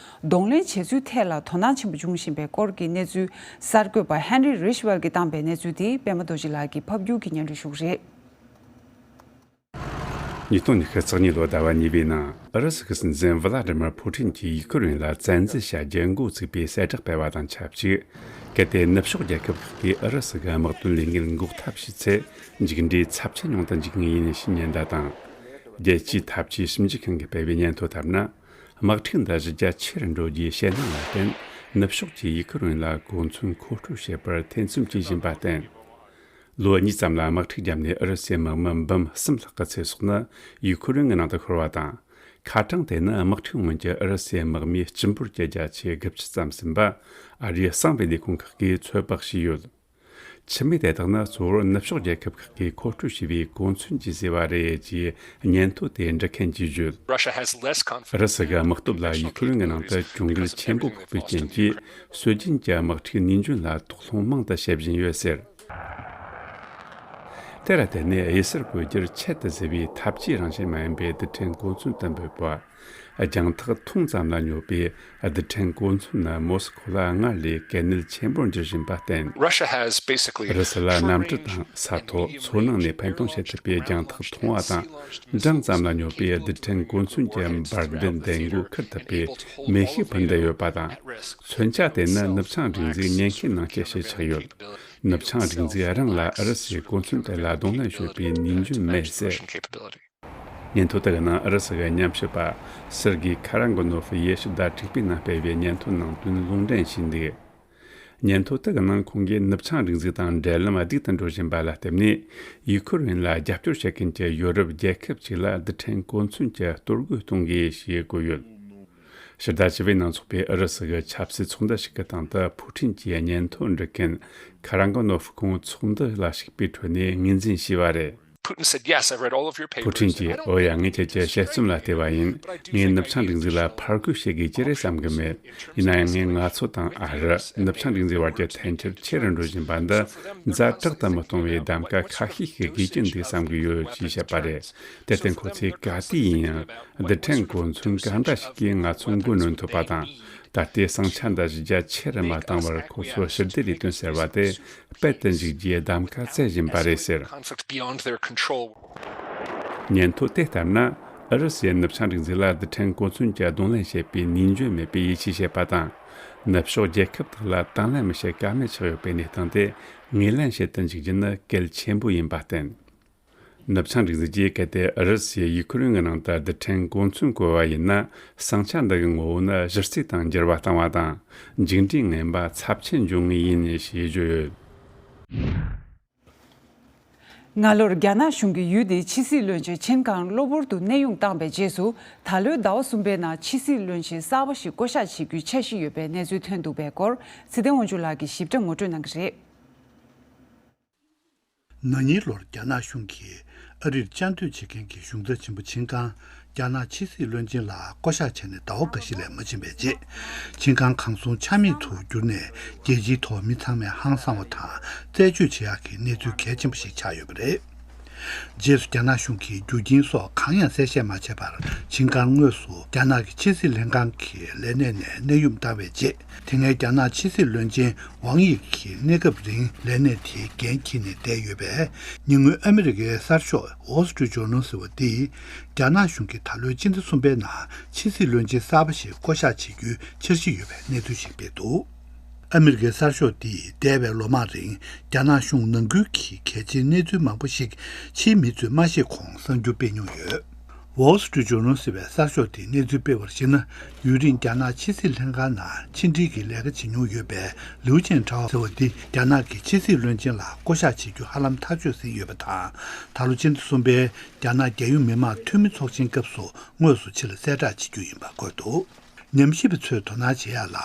གདོང་ལེན་བྱེད་ཚུལ་ཐད་ལ་དོ་སྣང་ཆེན་པོ་འབྱུང་བཞིན་པའི་སྐོར་གྱི་གནས་ཚུལ་གསར་འགོད་པ་Henry Ridgwell གྱིས་བཏང་པའི་གནས་ཚུལ་དེ་པད་མ་རྡོ་རྗེ་ལགས་ཀྱིས་ཕབ་སྒྱུར་གྱིས་སྙན་སྒྲོན་ཞུ་གི་རེད། ཉིས་སྟོང་ཉི་ཤུ་རྩ་གཉིས་ལོ་ཟླ་བ་གཉིས་པའི་ནང་ཨུ་རུ་སུ་གི་སྲིད་འཛིན་ཝི་ལ་ཏི་མིར་ཕུ་ཊིན་གྱིས་ཡུ་ཁུ་རེན་ལ་བཙན་འཛུལ་བྱ་རྒྱུ་འགོ་བཙུགས་པའི་གསལ་བསྒྲགས་སྤེལ་བ་དང་ཆབས་ཅིག་གལ་ཏེ་ནུབ་ཕྱོགས་རྒྱལ་ཁབ་ཁག་གིས་ཨུ་རུ་སུ་གི་དམག་དོན་ལས་འགུལ་འགོག་ཐབས་བྱས་ཚེ་མཇུག་འབྲས་ཚབས་ཆེན་ཡོང་དུ་འཇུག་ངེས་ཡིན་ཞེས་ཉེན་བརྡ་དང་། རྒྱལ་སྤྱིའི་འཐབ་ཇུས་ཞིབ་འཇུག་ཁང་གིས་སྤེལ་བའི་སྙན་ཐོ་ལྟར་ན། དམག་འཁྲུག་འདི་གཞི་རྒྱ་ཆེ་རུ་འགྲོ་རྒྱུའི་ཞེད་སྣང་ལ་བརྟེན་ནུབ་ཕྱོགས་ཀྱིས་ཡུ་ཁུ་རེན་ལ་གོ་མཚོན་མཁོ་སྤྲོད་བྱེད་པར་ཐེ་ཚོམ་བྱེད་བཞིན་པར་བརྟེན། ལོ་གཉིས་ཙམ་ལ་དམག་འཁྲུག་བརྒྱབ་ནས་ཨུ་རུ་སུའི་དམག་མི་འབུམ་གསུམ་ལྷག་གི་ཚེ་སྲོག་ནི་ཡུ་ཁུ་རེན་གྱི་ནང་དུ་ཤོར་བ་དང་། ཁ་གྲངས་དེ་ནི་དམག་འཁྲུག་སྔོན་གྱི་ཨུ་རུ་སུའི་དམག་མིའི་སྤྱི་འབོར་གྱི་བརྒྱ་ཆའི་དགུ་བཅུ་ཙམ་ཟིན་པ་ཨ་རིའི་གསང་བའི་ལས་ཁུངས་ཁག་གིས་ཚོད་དཔག་བྱས་ཡོད། ཆི་མེད་དེ་དག་ནི་གཙོ་བོར་ནུབ་ཕྱོགས་རྒྱལ་ཁབ་ཁག་གིས་མཁོ་སྤྲོད་བྱས་པའི་གོ་མཚོན་གྱིས་བཟོས་པ་རེད་ཅེས་སྙན་ཐོ་དེ་འབྲི་མཁན་གྱིས་བརྗོད། Russia has less confidence ཨུ་རུ་སུ་གི་དམག་སྟོབས་ལ་ཡུ་ཁུ་རེན་གྱི་ནང་དུ་གྱོང་གུད་ཆེན་པོ་ཕོག་པའི་རྐྱེན་གྱིས་སྲོལ་རྒྱུན་གྱི་དམག་འཁྲུག་ནུས་འཇོན་ལ་དོགས་སློང་མང་དུ་བྱེད་བཞིན་ཡོད་ཟེར། དེར་བརྟེན་ནས་དབྱི་སར་བཀོལ་རྒྱུར་ཆེད་དུ་བཟོས་པའི་འཐབ་ཇུས་རང་བཞིན་མ་ཡིན་པའི་རྡུལ་ཕྲན་གོ་མཚོན་དུ་འབོད་པ། རྒྱང་ཐག་ཐུང་ཙམ་ལ་ཉོ་བའི་རྡུལ་ཕྲན་གོ་མཚོན་ནི་མོ་སི་ཁོ་ལ་སྔར་ལས་གལ་གནད་ཆེན་པོར་འགྱུར་བཞིན་པར་བརྟེན། Russia has basically ཨུ་རུ་སུ་ལ་གནམ་གྲུ་དང་ས་ཐོག་མཚོ་ནང་ནས་འཕེན་གཏོང་བྱེད་ཐུབ་པའི་རྒྱང་ཐག་ཐུང་བ་དང་། འབྲིང་ཙམ་ལ་ཉོ་བའི་རྡུལ་ཕྲན་གོ་མཚོན་གྱི་འབར་མདེལ་འདེད་འགོག་འཁུར་ཐུབ་པའི་མེ་ཤུགས་འཕུར་མདེལ་ཡོད་པ་དང་། མཚོན་ཆ་དེ་ནི་ནུབ་བྱང་རིག་འཛིན་ཉེན་ཁའི་ནང་སྐྱེད་བྱེད་ཆགས་ཡོད། ནུབ་བྱང་རིག་འཛིན་རང་ལ་ཨུ་རུ་སུའི་གོ་མཚོན་དེ་ལ་གདོང་ལེན་ཞུས་པའི་ནུས་འཇོན་མེད་ཟེར། སྙན་ཐོ་དེ་གི་ནང་ཨུ་རུ་སུ་གི་ཉམས་ཞིབ་པ་སེར་གི་ཁ་ར་གོ་ནོ་ཕི་ཡིས་ཞིབ་ཕྲ་དྲུག་པའི་ནང་སྤེལ་བའི་སྙན་ཐོའི་ནང་དོན་ལུང་འདྲེན་བྱས་འདུག། སྙན་ཐོ་དེ་གི་ནང་ཁོང་གིས་ནུབ་བྱང་རིག་འཛིན་དང་འབྲེལ་ལམ་སྡུག་ཏུ་འགྲོ་བཞིན་པ་ལ་བརྟེན་ནས། ཡུ་ཁུ་རེན་ལ་རྒྱབ་སྐྱོར་བྱེད་མཁན་གྱི་ཡོ་རོབ་རྒྱལ་ཁབ་ཅིག་ལ་རྡུལ་ཕྲན་གོ་མཚོན་གྱི་གཏོར་རྒོལ་གཏོང་དགོས་ཞེས་བཀོད་ཡོད། ཕྱི་ཟླ་བཅུ་པའི་ནང་ཚོགས་པའི་ཨུ་རུ་སུ་གི་ཆབ་སྲིད་ཚོགས་འདུ་ཞིག་གི་སྟེང་དུ་ཕུའུ་ཁྲིན་གྱིས་སྙན་ཐོ་འབྲི་མཁན་ཁ་ར་གོ་ནོ་ཕི་ཁོང་ཚོགས་འདུ་ལ་ཞུགས་པའི་ཁྲོད་ནས་ངོས་འཛིན་བྱས་པ་རེད། Putin said, "Yes, I read all of your papers." ཕུའུ་ཁྲིན་གྱིས། འོ་ཡ། ངས་ཁྱེད་ཀྱི་དཔྱད་རྩོམ་ལ་བལྟས་པ་ཡིན། ངས་ནུབ་བྱང་རིག་འཛིན་ལ་ཕར་རྒོལ་བྱེད་དགོས་ཀྱི་རེད་བསམ་གི་མེད། ཡིན་ན་ཡང་ངས་ང་ཚོ་དང་ཨ་རི། ནུབ་བྱང་རིག་འཛིན་བར་གྱི་འཐེན་འཁྱེར་ཆེ་རུ་འགྲོ་བཞིན་པ་འདི་ཛ་དྲག་ཏུ་མི་གཏོང་བའི་གདམ་ག་ཁ་ཤས་ཤིག་དགོས་ཀྱི་འདུག་བསམ་གི་ཡོད་ཅེས་བཤད་པ་རེད། དེར་བརྟེན་ཁོ་ཚོས་ག་དུས་ཡིན་ཡང་རྡུལ་ཕྲན་གོ་མཚོན་གང་འདྲ་ཞིག་གིས་ང་ཚོ་མགོ་གནོན་ཐུབ་པ་དང་། ད་ལྟའི་ཟིང་ཆ་འདི་གཞི་རྒྱ་ཆེ་རུ་མ་བཏང་བར་ཁོ་ཚོར་ཞི་བདེ་ལས་དོན་ཟེར་བ་དེ་སྤེལ་དུ་འཇུག་རྒྱུའི་གདམ་ག་བསྩལ་བཞིན་པ་རེད་ཟེར། Conflict beyond their control. སྙན་ཐོ་དེ་ལྟར་ན། ཨུ་རུ་སུའི་ནུབ་བྱང་རིག་འཛིན་ལ་རྡུལ་ཕྲན་གོ་མཚོན་གྱི་གདོང་ལེན་བྱེད་པའི་ནུས་འཇོན་མེད་པའི་ཡིད་ཆེས་བྱེད་པ་དང་། ནུབ་ཕྱོགས་རྒྱལ་ཁབ་དག་ལ་དང་ལེན་མི་བྱེད་ཀ་མེད་ཆགས་ཡོད་པའི་གནས་སྟངས་དེ་ངོས་ལེན་བྱེད་དུ་འཇུག་རྒྱུ་ནི་གལ་ཆེན་པོ་ཡིན་པར་བརྟེན། ནུབ་བྱང་རིག་འཛིན་གྱིས་གལ་ཏེ་ཨུ་རུ་སུས་ཡུ་ཁུ་རེན་གྱི་ནང་དུ་རྡུལ་ཕྲན་གོ་མཚོན་བཀོལ་བ་ཡིན་ན། ཟིང་ཆ་འདི་གི་ངོ་བོ་ནི་གཞི་རྩའི་སྟེང་འགྱུར་བ་བཏང་བ་དང་། མཇུག་འབྲས་ངན་པ་ཚབས་ཆེན་འབྱུང་ངེས་ཡིན་ཞེས་བརྗོད་ཡོད། སྔ་ལོར་རྒྱ་ནག་གཞུང་གིས་ཡུལ་དེའི་ཕྱི་སྲིད་བློན་ཆེན་ཆིན་ཀང་གློ་བུར་དུ་གནས་དབྱུང་བཏང་པའི་རྗེས་སུ། ད་ལོའི་ཟླ་བ་གསུམ་པའི་ནང་ཕྱི་སྲིད་བློན་ཆེན་གསར་པ་ཞིག་བསྐོ་གཞག་བྱེད་རྒྱུའི་འཆར་གཞི་ཡོད་པའི་གནས་ཚུལ་ཐོན་འདུག་པའི་སྐོར་ཚེ་བརྟན་དབང་ཕྱུག་ལགས་ཀྱིས་ཞིབ་ཕྲ་ངོ་སྤྲོད་གནང་གི་རེད། ན་ནིང་ལོར་རྒྱ་ནག་གཞུང་གིས་ཨ་རིར་བཅའ་མཐུན་བྱེད་མཁན་གྱི་གཞུང་ཚབ་ཆེན་པོ་ཆིན་ཀང་རྒྱ་ནག་ཕྱི་སྲིད་བློན་ཆེན་ལ་བསྐོ་གཞག་བྱས་ནས་ཟླ་བ་འགའ་ཞིག་ལས་མ་ཕྱིན་པའི་རྗེས། ཆིན་ཀང་གང་སོང་ཆ་མེད་དུ་གྱུར་ནས། རྒྱལ་སྤྱིའི་ཐོག་མི་ཚང་མས་ཧང་སང་བ་དང་རྩད་གཅོད་བྱེད་ཡག་གི་གནས་ཚུལ་གལ་ཆེན་པོ་ཞིག་ཆགས་ཡོད་པ་རེད། རྗེས་སུ་རྒྱ་ནག་གཞུང་གིས་རྒྱུ་རྐྱེན་སོགས་གང་ཡང་གསལ་བཤད་མ་བྱས་པར། ཆིན་ཀང་དངོས་སུ་རྒྱ་ནག་གི་ཕྱི་སྲིད་ལྷན་ཁང་གི་ལས་གནས་ནས་གནས་དབྱུང་བཏང་བའི་རྗེས། དེ་སྔའི་རྒྱ་ནག་ཕྱི་སྲིད་བློན་ཆེན་ཝང་དབྱི་གིས་གནས་སྐབས་རིང་ལས་གནས་དེའི་འགན་འཁྱེར་ནས་བསྡད་ཡོད་པས། ཉེ་སྔོན་ཨ་མི་རི་ཀའི་གསར་ཤོག་Wall Street Journal ཟེར་བ་འདིས། རྒྱ་ནག་གཞུང་གིས་ད་ལོའི་སྤྱི་ཟླ་གསུམ་པའི་ནང་ཕྱི་སྲིད་བློན་ཆེན་གསར་པ་ཞིག་བསྐོ་གཞག་བྱེད་རྒྱུའི་འཆར་གཞི་ཡོད་པའི་གནས་ཚུལ་ཞིག་སྤེལ་འདུག། ཨ་མི་རི་ཀའི་གསར་ཤོག་འདིས་འདས་པའི་ལོ་མང་རིང་རྒྱ་ནག་གཞུང་ནང་ཁུལ་གྱི་གལ་ཆེའི་གནས་ཚུལ་མང་པོ་ཞིག་ཕྱིའི་མི་ཚོས་མ་ཤེས་གོང་གསར་འགྱུར་སྤེལ་མྱོང་ཡོད། Wall Street Journal ཟེར་བའི་གསར་ཤོག་དེས་གནས་ཚུལ་སྤེལ་བར་གཞིགས་ན། ཡུན་རིང་རྒྱ་ནག་ཕྱི་སྲིད་ལྷན་ཁང་ནང་ཕྱི་འབྲེལ་གྱི་ལས་ཀ་བྱེད་མྱོང་ཡོད་པའི་ལིའུ་ཅན་ཁྲའོ་ཟེར་བ་འདི་རྒྱ་ནག་གི་ཕྱི་སྲིད་བློན་ཆེན་ལ་བསྐོ་གཞག་བྱེད་རྒྱུ་ཧ་ལམ་ཐག་ཆོད་ཟིན་ཡོད་པ་དང་། ད་ལོ་སྤྱི་ཟླ་གསུམ་པའི་རྒྱ་ནག་རྒྱལ་ཡོངས་མི་དམངས་འཐུས་མི་ཚོགས་ཆེན་སྐབས་སུ་དངོས་སུ་ཕྱི་ལ་གསལ་བསྒྲགས་བྱེད་རྒྱུ་ཡིན་པ་འཁོད་འདུག། ཉམས་ཞིབ་པ་ཚོས་དོ་སྣང་བྱེད་ཡག་ལ།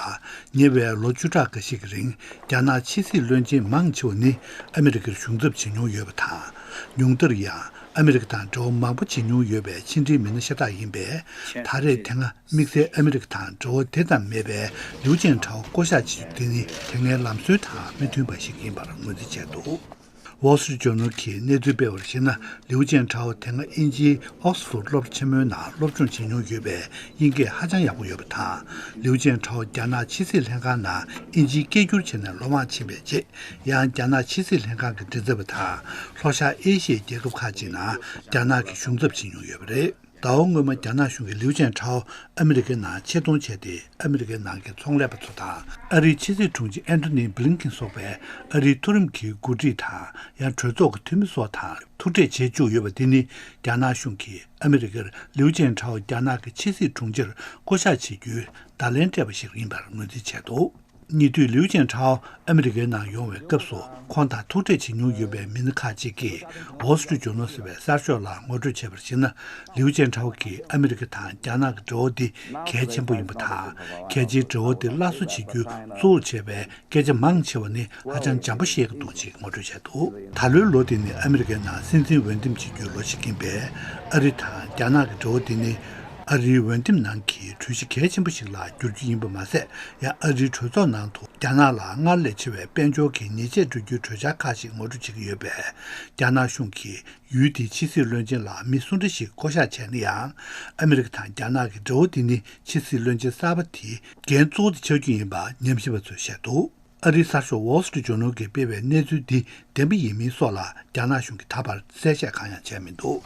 ཉེ་བའི་ལོ་བཅུ་ཕྲག་འགའ་ཞིག་གི་རིང་རྒྱ་ནག་ཕྱི་སྲིད་བློན་ཆེན་མང་ཆེ་བ་ནི་ཨ་མི་རི་ཀར་གཞུང་ཚབ་བྱེད་མྱོང་ཡོད་པ་དང་། ཉུང་མཐར་ཡང་ཨ་མི་རི་ཀ་དང་འབྲེལ་བ་མང་པོ་བྱེད་མྱོང་ཡོད་པའི་ཕྱི་འབྲེལ་མི་སྣ་ཤ་སྟག་ཡིན་པས། ད་རེས་དེ་སྔ་དམིགས་བསལ་ཨ་མི་རི་ཀ་དང་འབྲེལ་བ་དེ་ཙམ་མེད་པའི་ལིའུ་ཅན་ཁྲའོ་བསྐོ་གཞག་བྱེད་རྒྱུ་དེ་ནི་དེ་སྔའི་ལམ་སྲོལ་དང་མི་མཐུན་པ་ཞིག་ཡིན་པར་ངོས་འཛིན་བྱས་འདུག། Wall Street Journal གིས་གནས་ཚུལ་སྤེལ་བར་གཞིགས་ན། ལིའུ་ཅན་ཁྲའོ་དེ་སྔ་དབྱིན་ཇིའི་ཨོག་སི་ཕོར་ཌི་སློབ་གྲྭ་ཆེན་མོའི་ནང་སློབ་སྦྱོང་བྱེད་མྱོང་ཡོད་པས་དབྱིན་སྐད་ཧ་ཅང་ཡག་པོ་ཡོད་པ་དང་། ལིའུ་ཅན་ཁྲའོ་རྒྱ་ནག་ཕྱི་སྲིད་ལྷན་ཁང་ནང་དབྱིན་ཇིའི་སྐད་སྒྱུར་བྱས་ནས་ལོ་མང་ཕྱིན་པའི་རྗེས། ཡང་རྒྱ་ནག་ཕྱི་སྲིད་ལྷན་ཁང་གི་མགྲིན་ཚབ་པ་དང་། ལྷོ་ཤར་ཨེ་ཤི་ཡའི་རྒྱལ་ཁབ་ཁག་ཅིག་ནང་རྒྱ་ནག་གི་གཞུང་ཚབ་བྱེད་མྱོང་ཡོད་པ་རེད། ཟླ་བ་སྔོན་མ་རྒྱ་ནག་གཞུང་གིས་ལིའུ་ཅན་ཁྲའོ་ཨ་མི་རི་ཀའི་ནང་ཆེད་གཏོང་བྱས་ཏེ། ཨ་མི་རི་ཀའི་ནང་གི་ཚོང་ལས་པ་ཚོ་དང་། ཨ་རིའི་ཕྱི་སྲིད་དྲུང་ཆེ་ཨན་ཐོ་ནི་བྷི་ལིན་ཀིན་སོགས་པའི་ཨ་རིའི་མཐོ་རིམ་གྱི་འགོ་ཁྲིད་དང་། ཡང་གྲོས་ཚོགས་ཀྱི་འཐུས་མི་སོགས་དང་ཐུག་འཕྲད་བྱེད་བཅུག་ཡོད་པ་དེ་ནི། རྒྱ་ནག་གཞུང་གིས་ཨ་མི་རི་ཀར་ལིའུ་ཅན་ཁྲའོ་རྒྱ་ནག་གི་ཕྱི་སྲིད་དྲུང་ཆེར་བསྐོ་གཞག་བྱེད་རྒྱུའི་བརྡ་ལན་སྤྲད་པ་ཞིག་ཡིན་པར་ངོས་འཛིན་བྱས་འདུག། ཉེ་དུས་ལིའུ་ཅན་ཁྲའོ་ཨ་མི་རི་ཀའི་ནང་ཡོང་བའི་སྐབས་སུ། ཁོང་དང་ཐུག་འཕྲད་བྱེད་མྱོང་ཡོད་པའི་མི་སྣ་ཁག་ཅིག་གིས་Wall Street Journal ཟེར་བའི་གསར་ཤོག་ལ་ངོ་སྤྲོད་བྱས་པར་གཞིགས་ན། ལིའུ་ཅན་ཁྲའོ་གིས་ཨ་མི་རི་ཀ་དང་རྒྱ་ནག་གི་འབྲེལ་བ་འདི་གལ་ཆེན་པོ་ཡིན་པ་དང་། རྒྱལ་སྤྱིའི་འབྲེལ་བ་འདི་སླར་གསོ་བྱེད་རྒྱུ་གཙོ་བོར་བྱས་པའི་སྐད་ཆ་མང་ཆེ་བ་ནི་ཧ་ཅང་འཇམ་པོ་བཤད་ཀྱི་འདུག་ཅེས་ངོ་སྤྲོད་བྱས་འདུག། ད་ལོའི་ལོ་འདི་ནི་ཨ་མི་རི་ཀའི་ནང་སྲིད་འཛིན་འོས་འདེམས་བྱེད་རྒྱུའི་ལོ་ཞིག་ཡིན་པས། ཨ་རི་དང་རྒྱ་ནག་གི་འབྲེལ་བ་འདི་ནི། ཨ་རིའི་འོས་འདེམས་ནང་གི་གྲོས་གཞི་གལ་ཆེན་པོ་ཞིག་ལ་འགྱུར་རྒྱུ་ཡིན་པ་མ་ཟད། ཡང་ཨ་རིའི་གྲོས་ཚོགས་ནང་དུ་རྒྱ་ནག་ལ་སྔར་ལས་ཆེ་བའི་དཔལ་འབྱོར་གྱི་ཉེས་ཆད་སྤྲོད་རྒྱུའི་གྲོས་འཆར་ཁག་ཅིག་ངོ་སྤྲོད་བྱེད་ཀྱི་ཡོད་པས། རྒྱ་ནག་གཞུང་གིས་ཡུལ་དེའི་ཕྱི་སྲིད་བློན་ཆེན་ལ་མི་སུ་འདྲ་ཞིག་བསྐོ་གཞག་བྱས་ན་ཡང་། ཨ་མི་རི་ཀ་དང་རྒྱ་ནག་གི་འབྲེལ་བ་འདི་ནི་ཕྱི་སྲིད་བློན་ཆེན་གསར་པ་དེའི་འགན་གཙོ་བོ་དེ་ཆགས་རྒྱུ་ཡིན་པ་ཉམས་ཞིབ་པ་ཚོས་བཤད་འདུག་ཨ་རིའི་གསར་ཤོག་Wall Street Journal གིས་སྤེལ་བའི་གནས་ཚུལ་འདི་བདེན་པ་ཡིན་མིན་སོགས་ལ་རྒྱ་ནག་གཞུང་གིས་ད་བར་གསལ་བཤད་གང་ཡང་བྱས་མི་འདུག་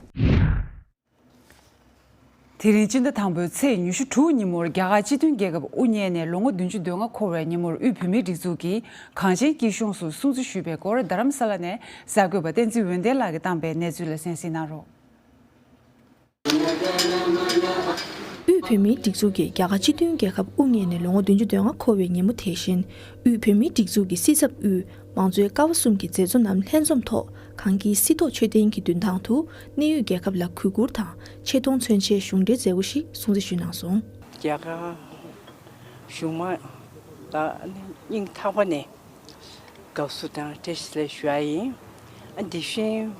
དེ་རིང་སྤྱི་ཟླ་དང་པོའི་ཚེས་ཉི་ཤུ་དྲུག་ཉིན་མོར་རྒྱ་གར་སྤྱི་མཐུན་རྒྱལ་ཁབ་དབུ་བརྙེས་ནས་ལོ་ངོ་བདུན་ཅུ་དོན་ལྔ་འཁོར་བའི་ཉིན་མོར་དབུས་བོད་མིའི་སྒྲིག་འཛུགས་ཀྱིས་གངས་ཅན་སྐྱིད་གཤོངས་སུ་སྲུང་བརྩི་ཞུས་པའི་སྐོར། རྡ་རམ་ས་ལ་ནས་གསར་འགོད་པ་བསྟན་འཛིན་འོད་ལྡན་ལགས་ཀྱིས་བཏང་པའི་གནས་ཚུལ་ལ་གསན་གཟིགས་གནང་རོགས། དབུས་བོད་མིའི་སྒྲིག་འཛུགས་ཀྱིས་རྒྱ་གར་སྤྱི་མཐུན་རྒྱལ་ཁབ་དབུ་བརྙེས་ནས་ལོ་ངོ་བདུན་ཅུ་དོན་ལྔ་འཁོར་བའི་ཉིན་མོ་དེ་བཞིན། དབུས་བོད་མིའི་སྒྲིག་འཛུགས་ཀྱི་སྲིད་ཚབ་དབུས་མང་གཙོའི་ཀ་བ་གསུམ་གྱི་མཛད་གཙོ་རྣམས་ལྷན་འཛོམས་ཐོག་གངས་སྐྱིད་སྲིད་ཐོག་མཆོད་རྟེན་གྱི་མདུན་ཐང་དུ་གནས་ཡུལ་རྒྱལ་ཁབ་ལ་གུས་བཀུར་དང་ཆེ་མཐོང་མཚོན་ཆེད་གཞུང་འབྲེལ་མཛད་སྒོ་ཞིག་སྲུང་བརྩི་ཞུས་གནང་སོང་། རྒྱ་གར་གཞུང་མང་ལ་སྙིང་ཐག་པ་ནས་དགའ་བསུ་དང་བཀྲ་ཤིས་བདེ་ལེགས་ཞུ་ཡ་ཡིན། ཨ་དེ་བཞིན་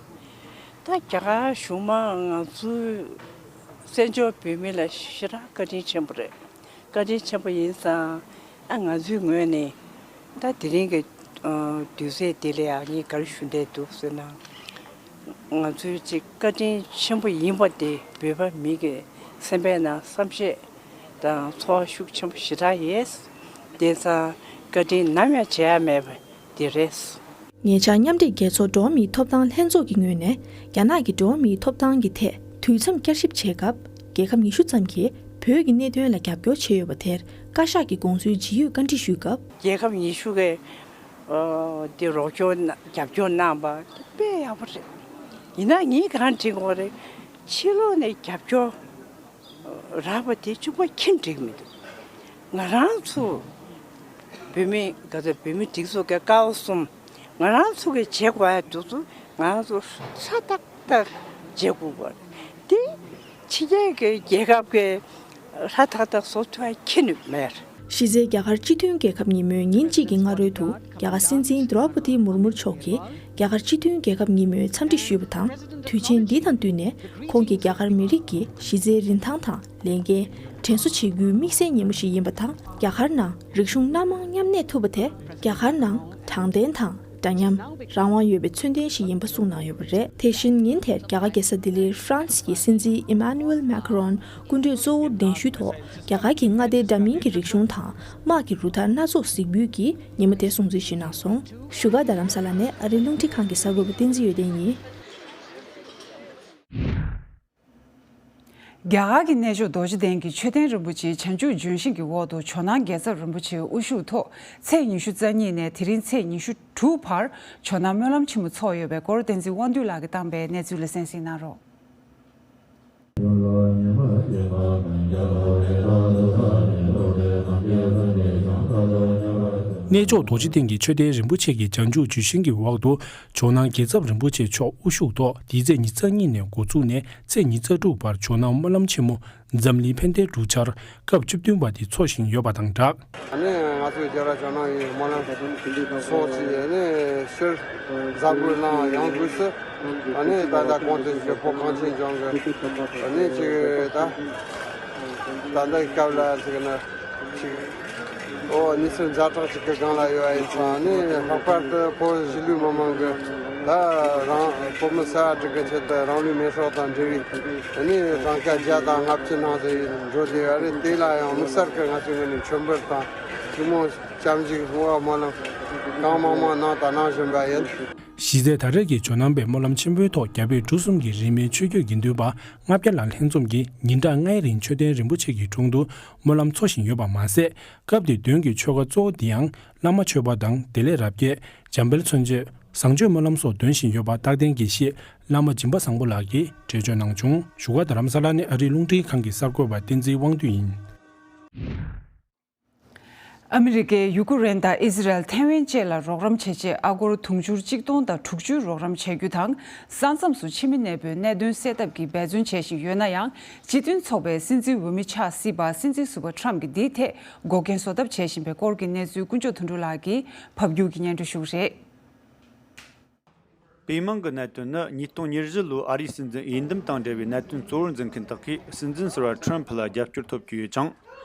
ད་རྒྱ་གར་གཞུང་མང་ང་ཚོའི་བཙན་བྱོལ་བོད་མི་ལ་ཞེ་དྲག་བཀའ་དྲིན་ཆེན་པོ་རེད། བཀའ་དྲིན་ཆེན་པོ་ཡིན་ཙང་། ཨ་ང་ཚོའི་ངོས་ནས་ད་དེ་རིང་གི་ཨ་དུས་ཚོད་འདི་ལ་ཡང་ངས་ག་རེ་ཞུ་འདོད་འདུག་ཟེར་ན། ང་ཚོའི་ཅིག་བཀའ་དྲིན་ཆེན་པོ་ཡིན་པ་དེ་བོད་པ་མི་གི་སེམས་པའི་ནང་བསམ་ཤེས་དང་ཚོར་བ་ཤུགས་ཆེན་པོ་ཞེ་དྲག་ཡོད། དེ་ཙང་བཀའ་དྲིན་ནམ་ཡང་བརྗེད་ཡ་མེད་པ་དེ་རེད། ཉེ་ཆར་མཉམ་འབྲེལ་རྒྱལ་ཚོགས་འགྲོ་བ་མིའི་ཐོབ་ཐང་ལྷན་ཚོགས་ཀྱི་ངོས་ནས་རྒྱ་ནག་གི་འགྲོ་བ་མིའི་ཐོབ་ཐང་གི་ཐད་དུས་མཚམས་བསྐྱར་ཞིབ་བྱེད་སྐབས། རྒྱལ་ཁབ་ཉི་ཤུ་ཙམ་གྱིས་བོད་ཀྱི་གནད་དོན་ལ་རྒྱབ་སྐྱོར་བྱས་ཡོད་པ་དེར་བཀའ་ཤག་གི་དགོངས་ཚུལ་ཇི་ཡོད་བཀའ་འདྲི་ཞུས་སྐབས། རྒྱལ་ཁབ་ཉི་ཤུ་གིས་ཨ་དེ་རོགས་སྐྱོར་གནང་རྒྱབ་སྐྱོར་གནང་པ་དཔེ་ཡག་པོ་རེད། ཡིན་ན་ངས་གང་དྲན་གྱི་ཡོད་རེད། ཕྱི་ལོགས་ནས་རྒྱབ་སྐྱོར་རག་པ་དེ་གཅིག་པ་ཁྱིམ་འགྲིག་མི་འདུག་ང་རང་ཚོ་བོད་མི་ག་ཚོད་བོད་མི་སྒྲིག་འཛུགས་ཀྱི་ཀ་བ་གསུམ་ང་རང་ཚོ་གི་བྱེད་དགོས་ཡ་འདུག་ཚོ་ང་རང་ཚོ་ཧྲ་ཏག་ཏག་བྱེད་དགོས་པ་དེ་ཕྱི་རྒྱལ་གྱི་རྒྱལ་ཁབ་ཀྱི་ཧྲ་ཏག་ཏག་བཟོ་ཐུབ་ཡ་ཁྱི་ནི་མེད། གཞི་རྩའི་རྒྱ་གར་སྤྱི་མཐུན་རྒྱལ་ཁབ་ཉིན་མོའི་ཉིན་གཅིག་གི་སྔ་རོལ་དུ་རྒྱ་གར་སྲིད་འཛིན་ཌྲོ་པ་ཏི་མུར་མུར་མཆོག་གིས་རྒྱ་གར་སྤྱི་མཐུན་རྒྱལ་ཁབ་ཉིན་མོའི་འཚམས་འདྲི་ཞུས་པ་དང་། དུས་ཆེན་འདི་དང་བསྟུན་ནས་ཁོང་གིས་རྒྱ་གར་མི་རིགས་ཀྱི་གཞི་རྩའི་རིན་ཐང་དང་ལས་འགན་དྲན་གསོ་བྱེད་རྒྱུའི་དམིགས་བསལ་ཉིན་མོ་ཞིག་ཡིན་པ་དང་། རྒྱ་གར་ནང་རིག་གཞུང་སྣ་མང་མཉམ་གནས་ཐུབ་པ་དེ་རྒྱ་གར་ནང་དྲང་བདེན་དང་འདྲ་མཉམ་རང་དབང་ཡོད་པའི་མཚོན་རྟགས་ཤིག་ཡིན་པ་གསུངས་གནང་ཡོད་པ་རེད། དེ་བཞིན་ཉིན་དེར་རྒྱ་གར་རྒྱལ་ས་ལྡི་ལིར་ཧྥ་རན་སི་ཡི་སྲིད་འཛིན་ཨི་མ་ནུ་ཨེལ་མེ་ཁ་རོན་སྐུ་མགྲོན་གཙོ་བོར་གདན་ཞུའི་ཐོག་རྒྱ་གར་གྱི་མངའ་སྡེ་འདྲ་མིན་གྱི་རིག་གཞུང་དང་དམག་གི་རུ་སྟར་སྣ་ཚོགས་གཟིགས་འབུལ་གྱིས་ཉིན་མོ་དེ་སྲུང་བརྩི་ཞུས་གནང་སོང་། བཞུགས་སྒར་རྡ་རམ་ས་ལ་ནས་ཨ་རིའི་རླུང་འཕྲིན་ཁང་གི་གསར་འགོད་པ་བསྟན་འཛིན་ཡོད་ལྡན་ཡིན། རྒྱ་གར་གྱི་གནས་མཆོག་རྡོ་རྗེ་གདན་གྱི་མཆོད་རྟེན་རིན་པོ་ཆེའི་བྱང་ཆུབ་ལྗོན་ཤིང་གི་འོག་ཏུ་ཇོ་ནང་རྒྱལ་ཚབ་རིན་པོ་ཆེའི་དབུ་བཞུགས་ཐོག་ཚེས་ཉི་ཤུ་རྩ་གཉིས་ནས་དེ་རིང་ཚེས་ཉི་ཤུ་དྲུག་བར་ཇོ་ནང་སྨོན་ལམ་ཆེན་མོ་འཚོགས་ཡོད་པའི་སྐོར་བསྟན་འཛིན་དབང་འདུས་ལགས་ཀྱིས་བཏང་པའི་གནས་ཚུལ་ལ་གསན་གཟིགས་གནང་རོགས། གནས་མཆོག་རྡོ་རྗེ་གདན་གྱི་མཆོད་རྟེན་རིན་པོ་ཆེ་གི་བྱང་ཆུབ་ལྗོན་ཤིང་གི་འོག་ཏུ་ཇོ་ནང་རྒྱལ་ཚབ་རིན་པོ་ཆེ་མཆོག་དབུ་བཞུགས་ཐོག་འདི་ཚེས་ཉི་ཤུ་རྩ་གཉིས་ནས་འགོ་བཙུགས་ནས་ཚེས་ཉི་ཤུ་རྩ་དྲུག་བར་ཇོ་ནང་སྨོན་ལམ་ཆེན་མོ་འཛམ་གླིང་ཕན་བདེའི་འབྲུག་ཆར་སྐབས་བཅུ་བདུན་པ་དེ་འཚོགས་བཞིན་ཡོད་པ་དང་སྦྲགས། ཨ་ནི་ང་ཚོའི་རྒྱལ་བ་ཇོ་ནང་གི་སྨོན་ལམ་ཚོགས་ཀྱི་ཨ་ནི་ཕྱིར་འཛམ་བུའི་གླིང་ཡོངས་སྒོས་སུ་ཨ་ནི་ད་ལྟ་གོང་དུ་ཞུས་བོད་གངས་ཅན་ལྗོངས་ཀྱི་ཨ་ནི་ཅིག་ད་ད་ལྟའི་སྐབས་ལ་ཅིག་ན་ཅིག་ཨོ་གནས་ཚུལ་ཛ་དྲག་ཅིག་གི་སྒང་ལ་ཡོད་པ་ཡིན་ཙང་ཨ་ནི་ལྷག་པར་དུ་བོད་གཞིས་ལུས་མི་མང་གི་ད་རང་བོད་མི་ས་ཡ་དྲུག་གི་ཆེད་དུ་རང་ལུས་མེ་སྲེག་དང་འབྲེལ་བའི་ཨ་ནི་གྲངས་ཀ་བརྒྱ་དང་ལྔ་བཅུ་ནང་དུ་འགྲོ་བསྡད་ཡོད་རེད། དེ་ལ་ཡང་དམིགས་བསལ་གྱི་ང་ཚོའི་ངོས་ནས་མཆོད་འབུལ་དང་ཐུགས་སྨོན་སྐྱབས་འཇུག་བསྔོ་བ་སྨོན་ལམ་གང་མང་མང་གནང་དང་གནང་བཞིན་པ་ཡིན། གཞི་རྩའི་ད་རེས་ཀྱི་ཇོ་ནང་པའི་སྨོན་ལམ་ཆེན་པོའི་ཐོག་རྒྱ་བོད་འབྲུག་གསུམ་གྱི་རིས་མེད་ཆོས་བརྒྱུད་དགེ་འདུན་པ་ལྔ་བརྒྱ་ལྷག་ལྷན་འཛོམས་ཀྱིས་ཉིན་གྲངས་ལྔའི་རིང་མཆོད་རྟེན་རིན་པོ་ཆེ་གི་དྲུང་དུ་སྨོན་ལམ་འཚོགས་བཞིན་ཡོད་པ་མ་ཟད། སྐབས་དེའི་མདུན་གྱི་ཆོ་ག་གཙོ་བོ་འདི་ཡང་བླ་མ་མཆོད་པ་དང་བདེ་ལེགས་རབ་རྒྱས། འཇམ་དཔལ་མཚན་བརྗོད། བཟང་སྤྱོད་སྨོན་ལམ་སོགས་འདོན་བཞིན་ཡོད་པ་རྟག་བརྟན་དགེ་བཤེས་བླ་མ་སྦྱིན་པ་བཟང་པོ་ལགས་ཀྱིས་འགྲེལ་བརྗོད་གནང་བྱུང་། བཞུགས་སྒར་རྡ་རམ་ས་ལ་ནས་ཨ་རིའི་རླུང་འཕྲིན་ཁང་གི་གསར་འགོད་པ་བསྟན་འཛིན་དབང་འདུས་ཡིན། ཨ་མི་རི་ཀས་ཡུ་ཀེ་རེན་དང་ཨི་ཟི་རལ་ཐེ་ཝན་བཅས་ལ་རོགས་རམ་བྱེད་ཆེད་ཨ་སྒོར་དུང་ཕྱུར་གཅིག་སྟོང་དང་དྲུག་ཅུའི་རོགས་རམ་བྱ་རྒྱུ་དང་། ས་མཚམས་སུ་ཕྱི་མི་གནས་སྤོའི་གནད་དོན་སེལ་ཐབས་ཀྱི་འབད་བརྩོན་བྱེད་བཞིན་ཡོད་ན་ཡང་། སྤྱི་མཐུན་ཚོགས་པའི་སྲིད་འཛིན་འོས་མི་ཆགས་སྲིད་པ་སྲིད་འཛིན་ཟུར་པ་ཁྲམ་གྱིས་འདིའི་ཐད་འགོག་རྐྱེན་བཟོ་ཐབས་བྱེད་བཞིན་པའི་སྐོར་གྱི་གནས་ཚུལ་དཀོན་མཆོག་དོན་གྲུབ་ལགས་ཀྱིས་ཕབ་སྒྱུར་གྱིས་སྙན་སྒྲོན་ཞུ་གི་རེད། པའི་མིང་གི་གནད་དོན་ནི་ཉིས་སྟོང་ཉེར་བཞི་ལོའི་ཨ་རིའི་སྲིད་འཛིན་འོས་འདེམས་དང་འབྲེལ་བའི་གནད་དོན་གཙོ་བོར་འཛིན་མཁན་དག་གིས་སྲིད་འཛིན་ཟུར་པ་ཁྲོམ་ཕུ་ལ་རྒྱབ་སྐྱོར་ཐོབ་ཀྱི་ཡོད་ཅིང་།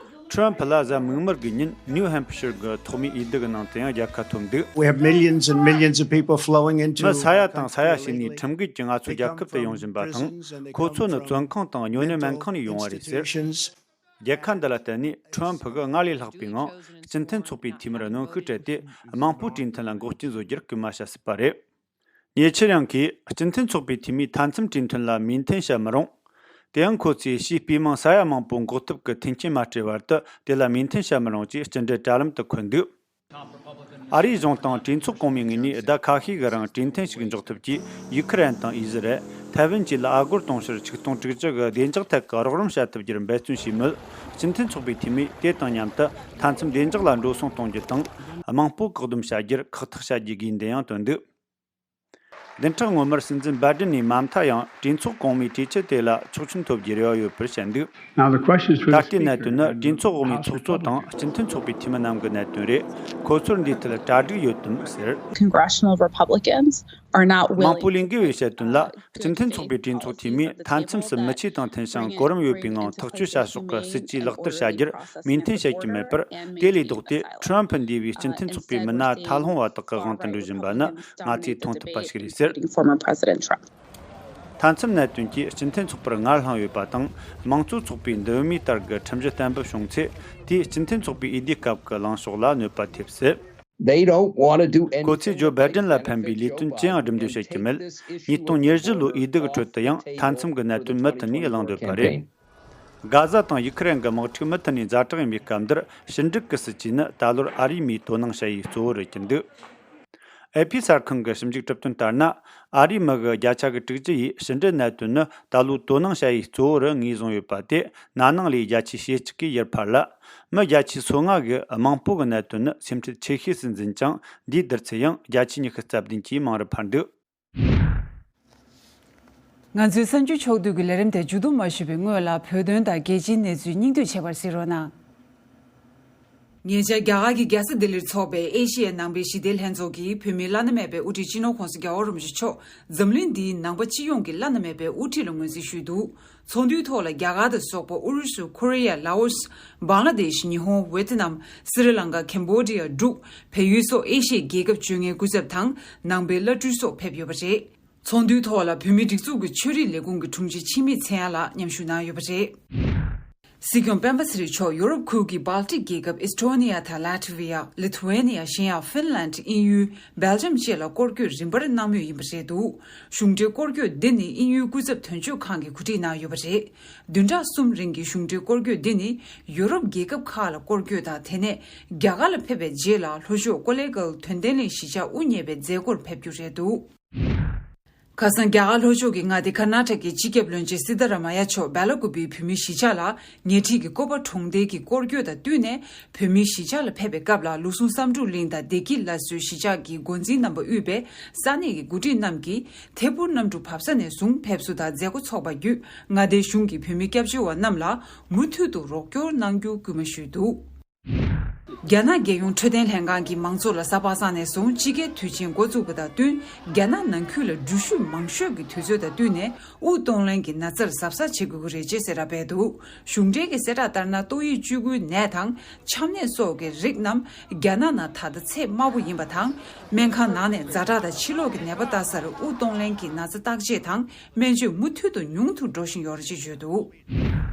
ཁྲོམ་ཕུ་ལ་གཟའ་མིག་དམར་གྱི་ཉིན་ནིའུ་ཧམ་ཕི་ཤར་གྱི་ཐོག་མའི་འོས་བསྡུ་གི་ནང་དུ་ཡང་རྒྱལ་ཁ་ཐོབ་འདུག We have millions and millions of people flowing into མི་ས་ཡ་དང་ས་ཡ་ཞིག་ནས་ཁྲིམས་འགལ་གྱིས་ང་ཚོ་རྒྱལ་ཁབ་ཏུ་ཡོང་བཞིན་པ་དང་། ཁོ་ཚོ་ནི་བཙོན་ཁང་དང་སྨྱོ་ནད་སྨན་ཁང་ནས་ཡོང་བ་རེད་ཟེར། རྒྱལ་ཁ་འདི་ལ་བརྟེན་ནས་ཁྲོམ་ཕུ་གིས་སྔར་ལས་ལྷག་པའི་ངང་སྤྱི་མཐུན་ཚོགས་པའི་འཐུས་མིར་གནོན་ཤུགས་སྤྲད་དེ། མང་པོའི་གྲོས་མཐུན་ལ་འགོག་རྐྱེན་བཟོ་རྒྱུར་སྐུལ་མ་བྱ་སྲིད་པ་རེད། ཉེ་ཆར་ཡང་གིས་སྤྱི་མཐུན་ཚོགས་པའི་འཐུས་མིས་མཐའ་མཚམས་གྲོས་མཐུན་ལ་མོས་མཐུན་བྱ་མི་རུང་། དེ་ཡང་ཁོ་ཚོས་ཕྱིའི་པུས་མོ་ས་ཡ་མང་པོ་འགོག་ཐབས་ཀྱི་མཐུན་རྐྱེན་མ་སྤྲད་བར་དུ་དེ་ལ་མོས་མཐུན་བྱ་མི་རུང་ཅེས་སྤྱི་འགྲོས་དྲ་ལམ་དུ་འཁོད་འདུག་ཨ་རིའི་གཞུང་དང་གྲོས་ཚོགས་གོང་མའི་ངོས་ནས་ཟླ་ཁ་ཤས་ཀྱི་རིང་གྲོས་མཐུན་ཞིག་འཇོག་ཐབས་ཀྱིས་ཡུ་ཁུ་རེན་དང་ཨི་ཟི་རལ། ཐའེ་ཝན་བཅས་ལ་ཨ་སྒོར་དུང་ཕྱུར་ཆིག་སྟོང་དྲུག་ཅུ་གི་བདེ་འཇགས་ཐད་ཀྱི་རོགས་རམ་བྱ་ཐབས་རྒྱུར་འབད་བརྩོན་བྱས་མོད། སྤྱི་མཐུན་ཚོགས་པའི་འཐུས་མིས་དེ་དང་མཉམ་དུ་མཐའ་མཚམས་བདེ་འཇགས་ལ་འགྲོ་སོང་གཏོང་རྒྱུ་དང་། མང་པོ་བཀག་སྡོམ་བྱ་རྒྱུར་ཁག་ཐེག་བྱ་རྒྱུའི་དགོས་འདུན་ཡང་བཏོན་འདུག་བདུན་ཕྲག་སྔོན་མར་སྲིད་འཛིན་བྷའི་ཌེན་ནས་མ་མཐའ་ཡང་གྲོས་ཚོགས་གོང་མའི་གྲོས་ཆོད་དེ་ལ་ཆོག་མཆན་ཐོབ་རྒྱུའི་རེ་བ་ཡོད་པར་བཤད་འདུག Now the question is for the ད་ལྟའི་གནད་དོན་ནི་གྲོས་ཚོགས་འོག་མའི་ཚོགས་གཙོ་དང་སྤྱི་མཐུན་ཚོགས་པའི་འཐུས་མི་རྣམས་ཀྱི་གནད་དོན་རེད། ཁོ་ཚོར་འདིའི་ཐད་གྲ་སྒྲིག་ཡོད་དམ་ཟེར། Congressional Republicans are not མང་པོ་willing ལས་འགུལ་བའི་བཤད་དོན་ལ་སྤྱི་མཐུན་ཚོགས་པའི་གྲོས་ཚོགས་འཐུས་མིས་མཐའ་མཚམས་སུ་མི་ཆོས་དང་མཐུན་ཞིང་གོ་རིམ་ཡོད་པའི་ངང་ཐག་གཅོད་བྱ་ཕྱོགས་ཀྱི་སྲིད་ཇུས་ལག་བསྟར་བྱ་རྒྱུར་མོས་མཐུན་བྱེད་ཀྱི་མེད་པར། དེ་ལས་ལྡོག་སྟེ་ཁྲོམ་ཕུ་འདས་པའི་སྤྱི་མཐུན་ཚོགས་པའི་མི་སྣ་མཐའ་ལྷུང་བ་དག་གི་དབང་དུ་འགྲོ་བཞིན་པ་ནི་ང་ཚོས་མཐོང་ཐུབ་པ་ཞིག་རེད་ཟེར། Former President Trump. མཐའ་མཚམས་གནད་དོན་གྱིས་སྤྱི་མཐུན་ཚོགས་པར་ངར་བསླངས་ཡོད་པ་དང་། དམངས་གཙོ་ཚོགས་པའི་འདུ་མི་ལྟར་གྱི་ཁྲིམས་གཞི་གཏན་འབེབས་བྱུང་ཚེ། དེས་སྤྱི་མཐུན་ཚོགས་པའི་འོས་བསྡུའི་སྐབས་ཀྱི་ལངས་ཕྱོགས་ལ་གནོད་པ་ཐེབས་སྲིད། They don't want to do anything. ཁོ་ཚོས་ཇོ་བྷའི་ཌེན་ལ་ཕན་པའི་ལས་དོན་ཅི་ཡང་སྒྲུབ་འདོད་བྱེད་ཀྱི་མེད། ཉིས་སྟོང་ཉེར་བཞི་ལོའི་འོས་བསྡུ་གི་ཁྲོད་དུ་ཡང་མཐའ་མཚམས་ཀྱི་གནད་དོན་མུ་མཐུད་ནས་གླེང་འདོད་པ་རེད། གྷ་ཟ་དང་ཡུ་ཁུ་རེན་གྱི་དམག་འཁྲུག་མུ་མཐུད་ནས་ཛ་དྲག་ཡིན་པའི་སྐབས་འདིར་ཕྱི་འབྲེལ་གྱི་སྲིད་ཇུས་ནི་ད་ལོར་ཨ་རིའི་མིས་དོ་སྣང་བྱ་ཡུལ་གཙོ་བོ་རེད་ཀྱི་འདུག་ཨེ་ཕི་གསར་ཁང་གི་ཞིབ་འཇུག་གྲུབ་དོན་ལྟར་ན། ཨ་རིའི་མི་གི་བརྒྱ་ཆ་གི་དྲུག་ཅུ་ཡིས་ཕྱི་འབྲེལ་གནད་དོན་ནི་ད་ལོའི་དོ་སྣང་བྱ་ཡུལ་གཙོ་བོ་རུ་ངོས་བཟུང་ཡོད་པ་དེ་ན་ནིང་ལོའི་བརྒྱ་ཆའི་ཞེ་གཅིག་གིས་ཡར་འཕར་ལ། མི་བརྒྱ་ཆའི་སོ་ལྔ་གིས་དམངས་སྤོ་གི་གནད་དོན་ནི་སེམས་ཁྲལ་ཆེ་ཤོས་སུ་འཛིན་ཅིང་། འདིའི་བསྡུར་ཚད་ཡང་བརྒྱ་ཆའི་ཉི་ཤུ་རྩ་བདུན་གྱིས་མང་རུ་འཕར་འདུག་ང་ཚོའི་གསར་འགྱུར་ཕྱོགས་བསྡུས་ཀྱི་ལས་རིམ་དེ་མཇུག་བསྡོམས་མ་ཞུས་པའི་སྔོན་ལ་བོད་དོན་དང་རྒྱལ་སྤྱིའི་གནས་ཚུལ་སྙིང་བསྡུས་བྱེད་པར་གཟིགས་རོགས་གནང་། ཉེ་ཆར་རྒྱ་གར་གྱི་རྒྱལ་ས་ལྡི་ལིར་འཚོགས་པའི་ཨེ་ཤི་ཡའི་ནང་པའི་ཞི་བདེའི་ལྷན་ཚོགས་ཀྱིས་བོད་མིའི་བླ་ན་མེད་པའི་དབུ་ཁྲིད་སྤྱི་ནོར་༸གོང་ས་༸རྒྱལ་བ་རིན་པོ་ཆེ་མཆོག་འཛམ་གླིང་འདིའི་ནང་པ་སྤྱི་ཡོངས་ཀྱི་བླ་ན་མེད་པའི་དབུ་ཁྲིད་ལ་ངོས་འཛིན་ཞུས་འདུག་ཚོགས་འདུའི་ཐོག་ལ་རྒྱ་གར་དང་སོག་པོ། ཨུ་རུ་སུ། ཁོ་རེ་ཡ། ལ་ཨོ་སི། བང་ལ་དེཤ། ཉི་ཧོང་། ཝེ་ཏི་ནམ། སི་རི་ལང་ཀ། ཁེམ་བྷོ་ཌི་ཡ། འབྲུག་བལ་ཡུལ་སོགས་ཨེ་ཤི་ཡའི་རྒྱལ་ཁབ་བཅོ་ལྔའི་སྐུ་ཚབ་དང་ནང་པའི་བླ་སྤྲུལ་སོགས་ཕེབས་ཡོད་པ་རེད། ཚོགས་འདུའི་ཐོག་ལ་བོད་མིའི་སྒྲིག་འཛུགས་ཀྱི་ཆོས་རིག་ལས་ཁུངས་ཀྱི་དྲུང་ཆེ་འཆི་མེད་མཚན་ཡར་ལགས་མཉམ་ཞུགས་གནང་ཡོད་པ་རེད། སྲིད་སྐྱོང་སྤེན་པ་ཚེ་རིང་མཆོག་ཡོ་རོབ་ཁུལ་གྱི་Baltic་རྒྱལ་ཁབ་ཨེས་ཏྲོ་ནི་ཡ་དང་ལ་ཏི་ཝི་ཡ། ལི་ཐུ་ཝེ་ནི་ཡ། གཞན་ཡང་ཧྥིན་ལན། དབྱིན་ཡུལ། སྦེལ་ཇམ་བཅས་ལ་སྐོར་སྐྱོད་རིམ་པར་གནང་མུས་ཡིན་པ་རེད་འདུག་གཞུང་འབྲེལ་སྐོར་སྐྱོད་འདི་ནི་དབྱིན་ཡུལ་སྐུ་ཚབ་དོན་གཅོད་ཁང་གིས་གོ་སྒྲིག་གནང་ཡོད་པ་རེད། བདུན་ཕྲག་གསུམ་རིང་གི་གཞུང་འབྲེལ་སྐོར་སྐྱོད་འདི་ནི་ཡོ་རོབ་རྒྱལ་ཁབ་ཁག་ལ་སྐོར་སྐྱོད་དང་། དེ་ནས་རྒྱ་གར་ལ་ཕེབས་པའི་རྗེས་ལ་ལྷོ་ཕྱོགས་ཀོ་ལེ་གྷལ་དོན་ལྡན་གླིང་གཞིས་ཆགས་དབུ་བརྙེས་པའི་མཛད་སྒོར་ཕེབས་རྒྱུ་རེད་འདུག་ཁ་སང་རྒྱ་གར་ལྷོ་ཕྱོགས་ཀྱི་མངའ་སྡེ་ཀར་ནཱ་ཊ་ཀའི་སྤྱི་ཁྱབ་བློན་ཆེན་སི་ཏཱ་ར་མ་ཡ་མཆོག་སྦེ་ལ་ཀུ་པིའི་བོད་མིའི་གཞིས་ཆགས་ལ་ཉེ་འཁྲིས་ཀྱི་ཀོ་པ་གྲོང་རྡལ་གྱི་སྐོར་སྐྱོད་དང་བསྟུན་ནས། བོད་མིའི་གཞིས་ཆགས་ལ་ཕེབས་པའི་སྐབས་ལ། ལུགས་ཟུང་བསམ་འགྲུབ་གླིང་དང་བདེ་སྐྱིད་སླར་གསོའི་གཞིས་ཆགས་ཀྱི་འགོ་འཛིན་རྣམ་པ་དབུས་པའི་ས་གནས་ཀྱི་འགོ་ཁྲིད་རྣམས་ཀྱིས་ཐད་འཕུར་གནམ་གྲུ་བབས་ས་ནས་བཟུང་ཕེབས་བསུ་དང་མཛད་སྒོ་འཚོགས་པ་བརྒྱུད། མངའ་སྡེའི་གཞུང་གིས་བོད་མི་སྐྱབས་བཅོལ་བ་རྣམས་ལ་མུ་མཐུད་དུ་རོགས་སྐྱོར་གནང་རྒྱུ་སྐུལ་མ་ཞུས་འདུག་རྒྱ་ནག་རྒྱལ་ཡོངས་འཕྲོད་བསྟེན་ལྷན་ཁང་གིས་མང་ཚོགས་ལ་གཟའ་པ་སངས་ནས་བཟུང་དཔྱིད་ཀའི་དུས་ཆེན་འགོ་བཙུགས་པ་དང་བསྟུན། རྒྱ་ནག་ནང་ཁུལ་ལ་འགྲུལ་བཞུད་མང་ཤོས་ཀྱི་དུས་ཚོད་དང་བསྟུན་ནས་དབུགས་གཏོང་ལེན་གྱི་ན་ཚར་གཟབ་གཟབ་བྱེད་དགོས་ཀྱི་རེད་ཅེས་གསལ་བསྒྲགས་སྤེལ་འདུག་གཞུང་འབྲེལ་གྱི་གསལ་བསྒྲགས་ལྟར་ན། ཏོག་དབྱིབས་བཅུ་དགུའི་ནད་དང་ཆམ་ནད་སོགས་ཀྱི་རིགས་རྣམས་རྒྱ་ནག་ནང་ད་ལྟ་ཚད་དམའ་བོ་ཡིན་པ་དང་། སྨན་ཁང་ནང་ནས་ཛ་དྲག་དང་ཕྱི་ལོགས་ཀྱི་ནད་པ་ལྟ་སར་དབུགས་གཏོང་ལེན་གྱི་ན་ཚ་བརྟག་དཔྱད་དང་སྨན་བཅོས་མུ་མཐུད་དུ་ཉུང་དུ་འགྲོ་བཞིན་ཡོད་རེད་ཅེས་བརྗོད་འདུག་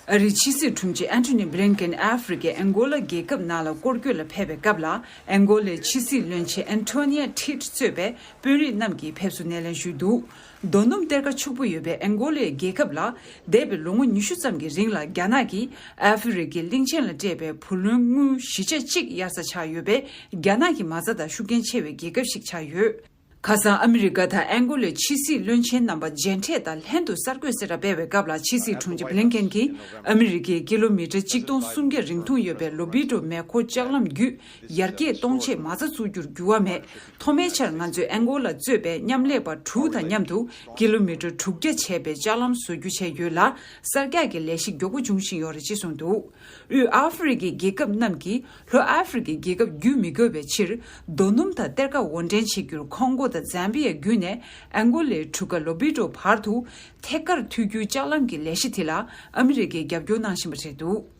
ཨ་རིའི་ཕྱི་སྲིད་དྲུང་ཆེ་ཨན་ཐོ་ནི་བྷི་ལིན་ཀེན་ཨ་ཧྥེ་རི་ཁའི་ཨན་གོ་ལ་རྒྱལ་ཁབ་ནང་ལ་སྐོར་སྐྱོད་ལ་ཕེབས་པའི་སྐབས་ལ། ཨན་གོ་ལའི་ཕྱི་སྲིད་བློན་ཆེན་ཨན་ཐོ་ནི་ཡ་ཐིད་གཙོས་པའི་དཔོན་རིགས་རྣམས་ཀྱིས་ཕེབས་བསུ་སྣེ་ལེན་ཞུས་འདུག་རྡོ་སྣུམ་གཏེར་ཁ་ཕྱུག་པོ་ཡོད་པའི་ཨན་གོ་ལའི་རྒྱལ་ཁབ་ལ། འདས་པའི་ལོ་ངོ་ཉི་ཤུ་ཙམ་གྱི་རིང་ལ་རྒྱ་ནག་གིས་ཨ་ཧྥེ་རི་ཁའི་གླིང་ཆེན་ལ་སྤྲད་པའི་བུ་ལོན་དངུལ་བཞི་ཆ་གཅིག་གཡར་ས་ཆགས་ཡོད་པས། རྒྱ་ནག་གི་མ་རྩ་དང་ཤུགས་རྐྱེན་ཆེ་བའི་རྒྱལ་ཁབ་ཞིག་ཆགས་ཡོད། ཁ་སང་ཨ་མི་རི་ཀ་དང་ཨན་གོ་ལའི་ཕྱི་སྲིད་བློན་ཆེན་རྣམ་པ་མཇལ་འཕྲད་དང་ལྷན་དུ་གསར་འགོད་གསལ་བསྒྲགས་སྤེལ་བའི་སྐབས་ལ། ཕྱི་སྲིད་དྲུང་ཆེ་བྷི་ལིན་ཀེན་གྱིས་ཨ་མི་རི་ཀའི་ཀི་ལོ་མི་ཊར་གཅིག་སྟོང་སུམ་བརྒྱ་རིང་ཐུང་ཡོད་པའི་ལོ་བི་ཏོ་མེ་འཁོར་ལྕགས་ལམ་བརྒྱུད་ཡར་རྒྱས་གཏོང་ཆེད་མ་རྩ་བཙུགས་རྒྱུར་འགྱུར་བ་མེད། ཐོག་མའི་ཆར་ང་ཚོས་ཨན་གོ་ལ་གཙོས་པའི་མཉམ་ལས་པ་དྲུག་དང་མཉམ་དུ་ཀི་ལོ་མི་ཊར་དྲུག་བརྒྱ་བྱས་པའི་ལྕགས་ལམ་བཟོ་རྒྱུ་བྱས་ཡོད་ལ། གསར་རྒྱག་གི་ལས་གཞི་མགྱོགས་པོ་འབྱུང་བཞིན་ཡོད་རེད་ཅེས་གསུངས་འདུག་དབུས་ཨ་ཧྥེ་རི་ཁའི་རྒྱལ་ཁབ་རྣམས་ཀྱིས་ལྷོ་ཨ་ཧྥེ་རི་ཁའི་རྒྱལ་ཁབ་བརྒྱུད་མི་དགོས་པའི་ཕྱིར། རྡོ་སྣུམ་དང་གཏེར་ཁ་དབོར་འདྲེན་བྱེད་རྒྱུར་ཁོང་སྒོ་ ཛམ་བི་ཡ་བརྒྱུད་ནས་ཨན་གོ་ལའི་གྲུ་ཁ་ལོ་བི་ཏོ་བར་དུ་ཐད་ཀར་མཐུད་རྒྱུའི་ལྕགས་ལམ་གྱི་ལས་གཞི་དེ་ལ་ཨ་མི་རི་ཀས་རྒྱབ་སྐྱོར་གནང་བཞིན་པ་རེད་འདུག།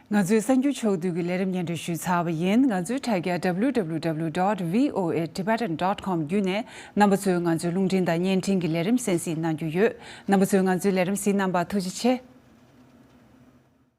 ང་ཚོའི་གསར་འགྱུར་ཕྱོགས་བསྡུས་ཀྱི་ལས་རིམ་སྙན་སྒྲོན་ཞུས་ཚར་བ་ཡིན། ང་ཚོའི་དྲ་རྒྱ་W W W dot V O A Tibetan dot com བརྒྱུད་ནས་རྣམ་པ་ཚོས་ང་ཚོའི་རླུང་འཕྲིན་དང་བརྙན་འཕྲིན་གྱི་ལས་རིམ་གསན་གཟིགས་གནང་རྒྱུ་ཡོད། རྣམ་པ་ཚོས་ང་ཚོའི་ལས་རིམ་གཟིགས་གནང་བར་ཐུགས་རྗེ་ཆེ།